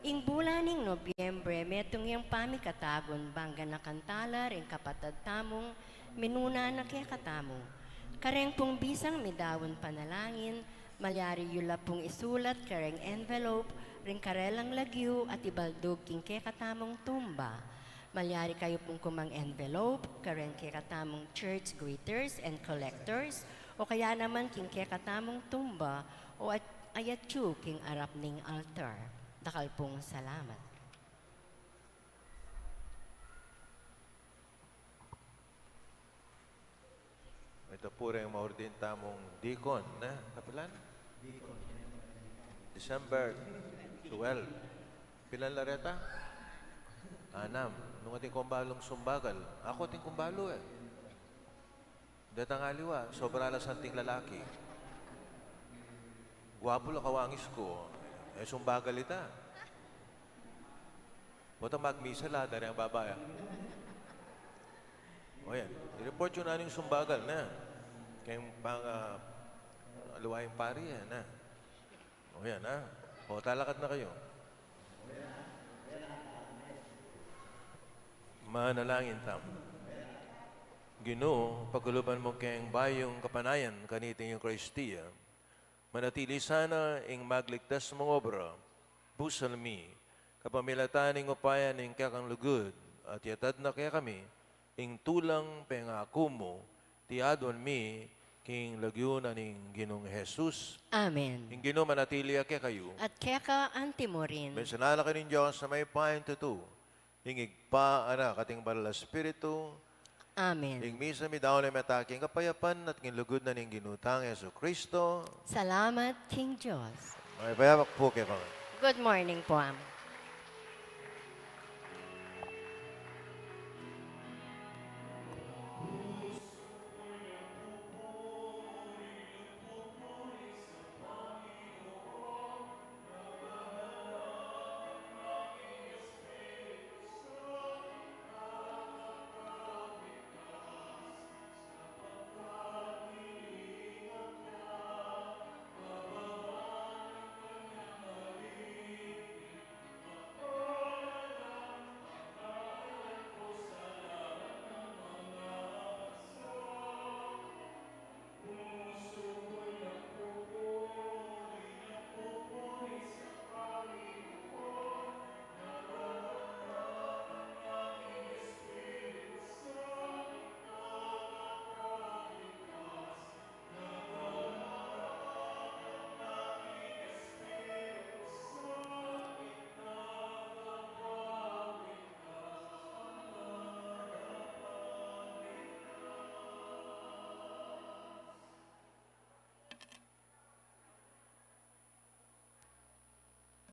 Ing bulan ning Nobyembre, metung yang pamikatagun bang ganakan tala ring kapatad tamung minuna na kekatamu. Kareng pung bisang midaun panalangin, malyari yu la pung isulat kareng envelope ring karelang lagyu at ibaldug king kekatamung tumba. Malyari kayu pung kumang envelope kareng kekatamung church greeters and collectors, o kaya naman king kekatamung tumba, o at-, ayatyu king arap ning altar. Dakal pung salamat. Ita pu reng maordin tamung deacon, ne? Kapilan? December twelve. Pilan la reta? Anam. Nung atin kung balung sumbagal. Aku atin kung balu, e. Detang aliwa, sobra la santing lalaki. Guapu la kawangis ku. E, sumbagal ita. Bota magmisa la, dari ang babae. O yan. I-report yu na ning sumbagal na. Keng pang, ah, aliwa ing pari, e, na. O yan, ha? O, talakad na kayu. Manalangin tamu. Ginu, pakuluban mu keng bayung kapanayan kaniting Eukaristia. Manatili sana ing magligtas mung obra, busal mi, kapamilatan ning upaya ning kekang lugud, at iatad na kekami ing tulang pengaku mu, iti aduan mi king lagyu na ning Ginung Jesus. Amen. Ing Ginu manatili ya kekayu. At keka anti mu rin. Mensalan na kayu ning Dios a mayupayang tutu, ing Ibpa, Anak, at ing Banal a Espiritu. Amen. Ing misa midaun na meta king kapayapan at king lugud na ning Ginu tang Jesucristo. Salamat king Dios. Mayupaya pu kekayu. Good morning pu.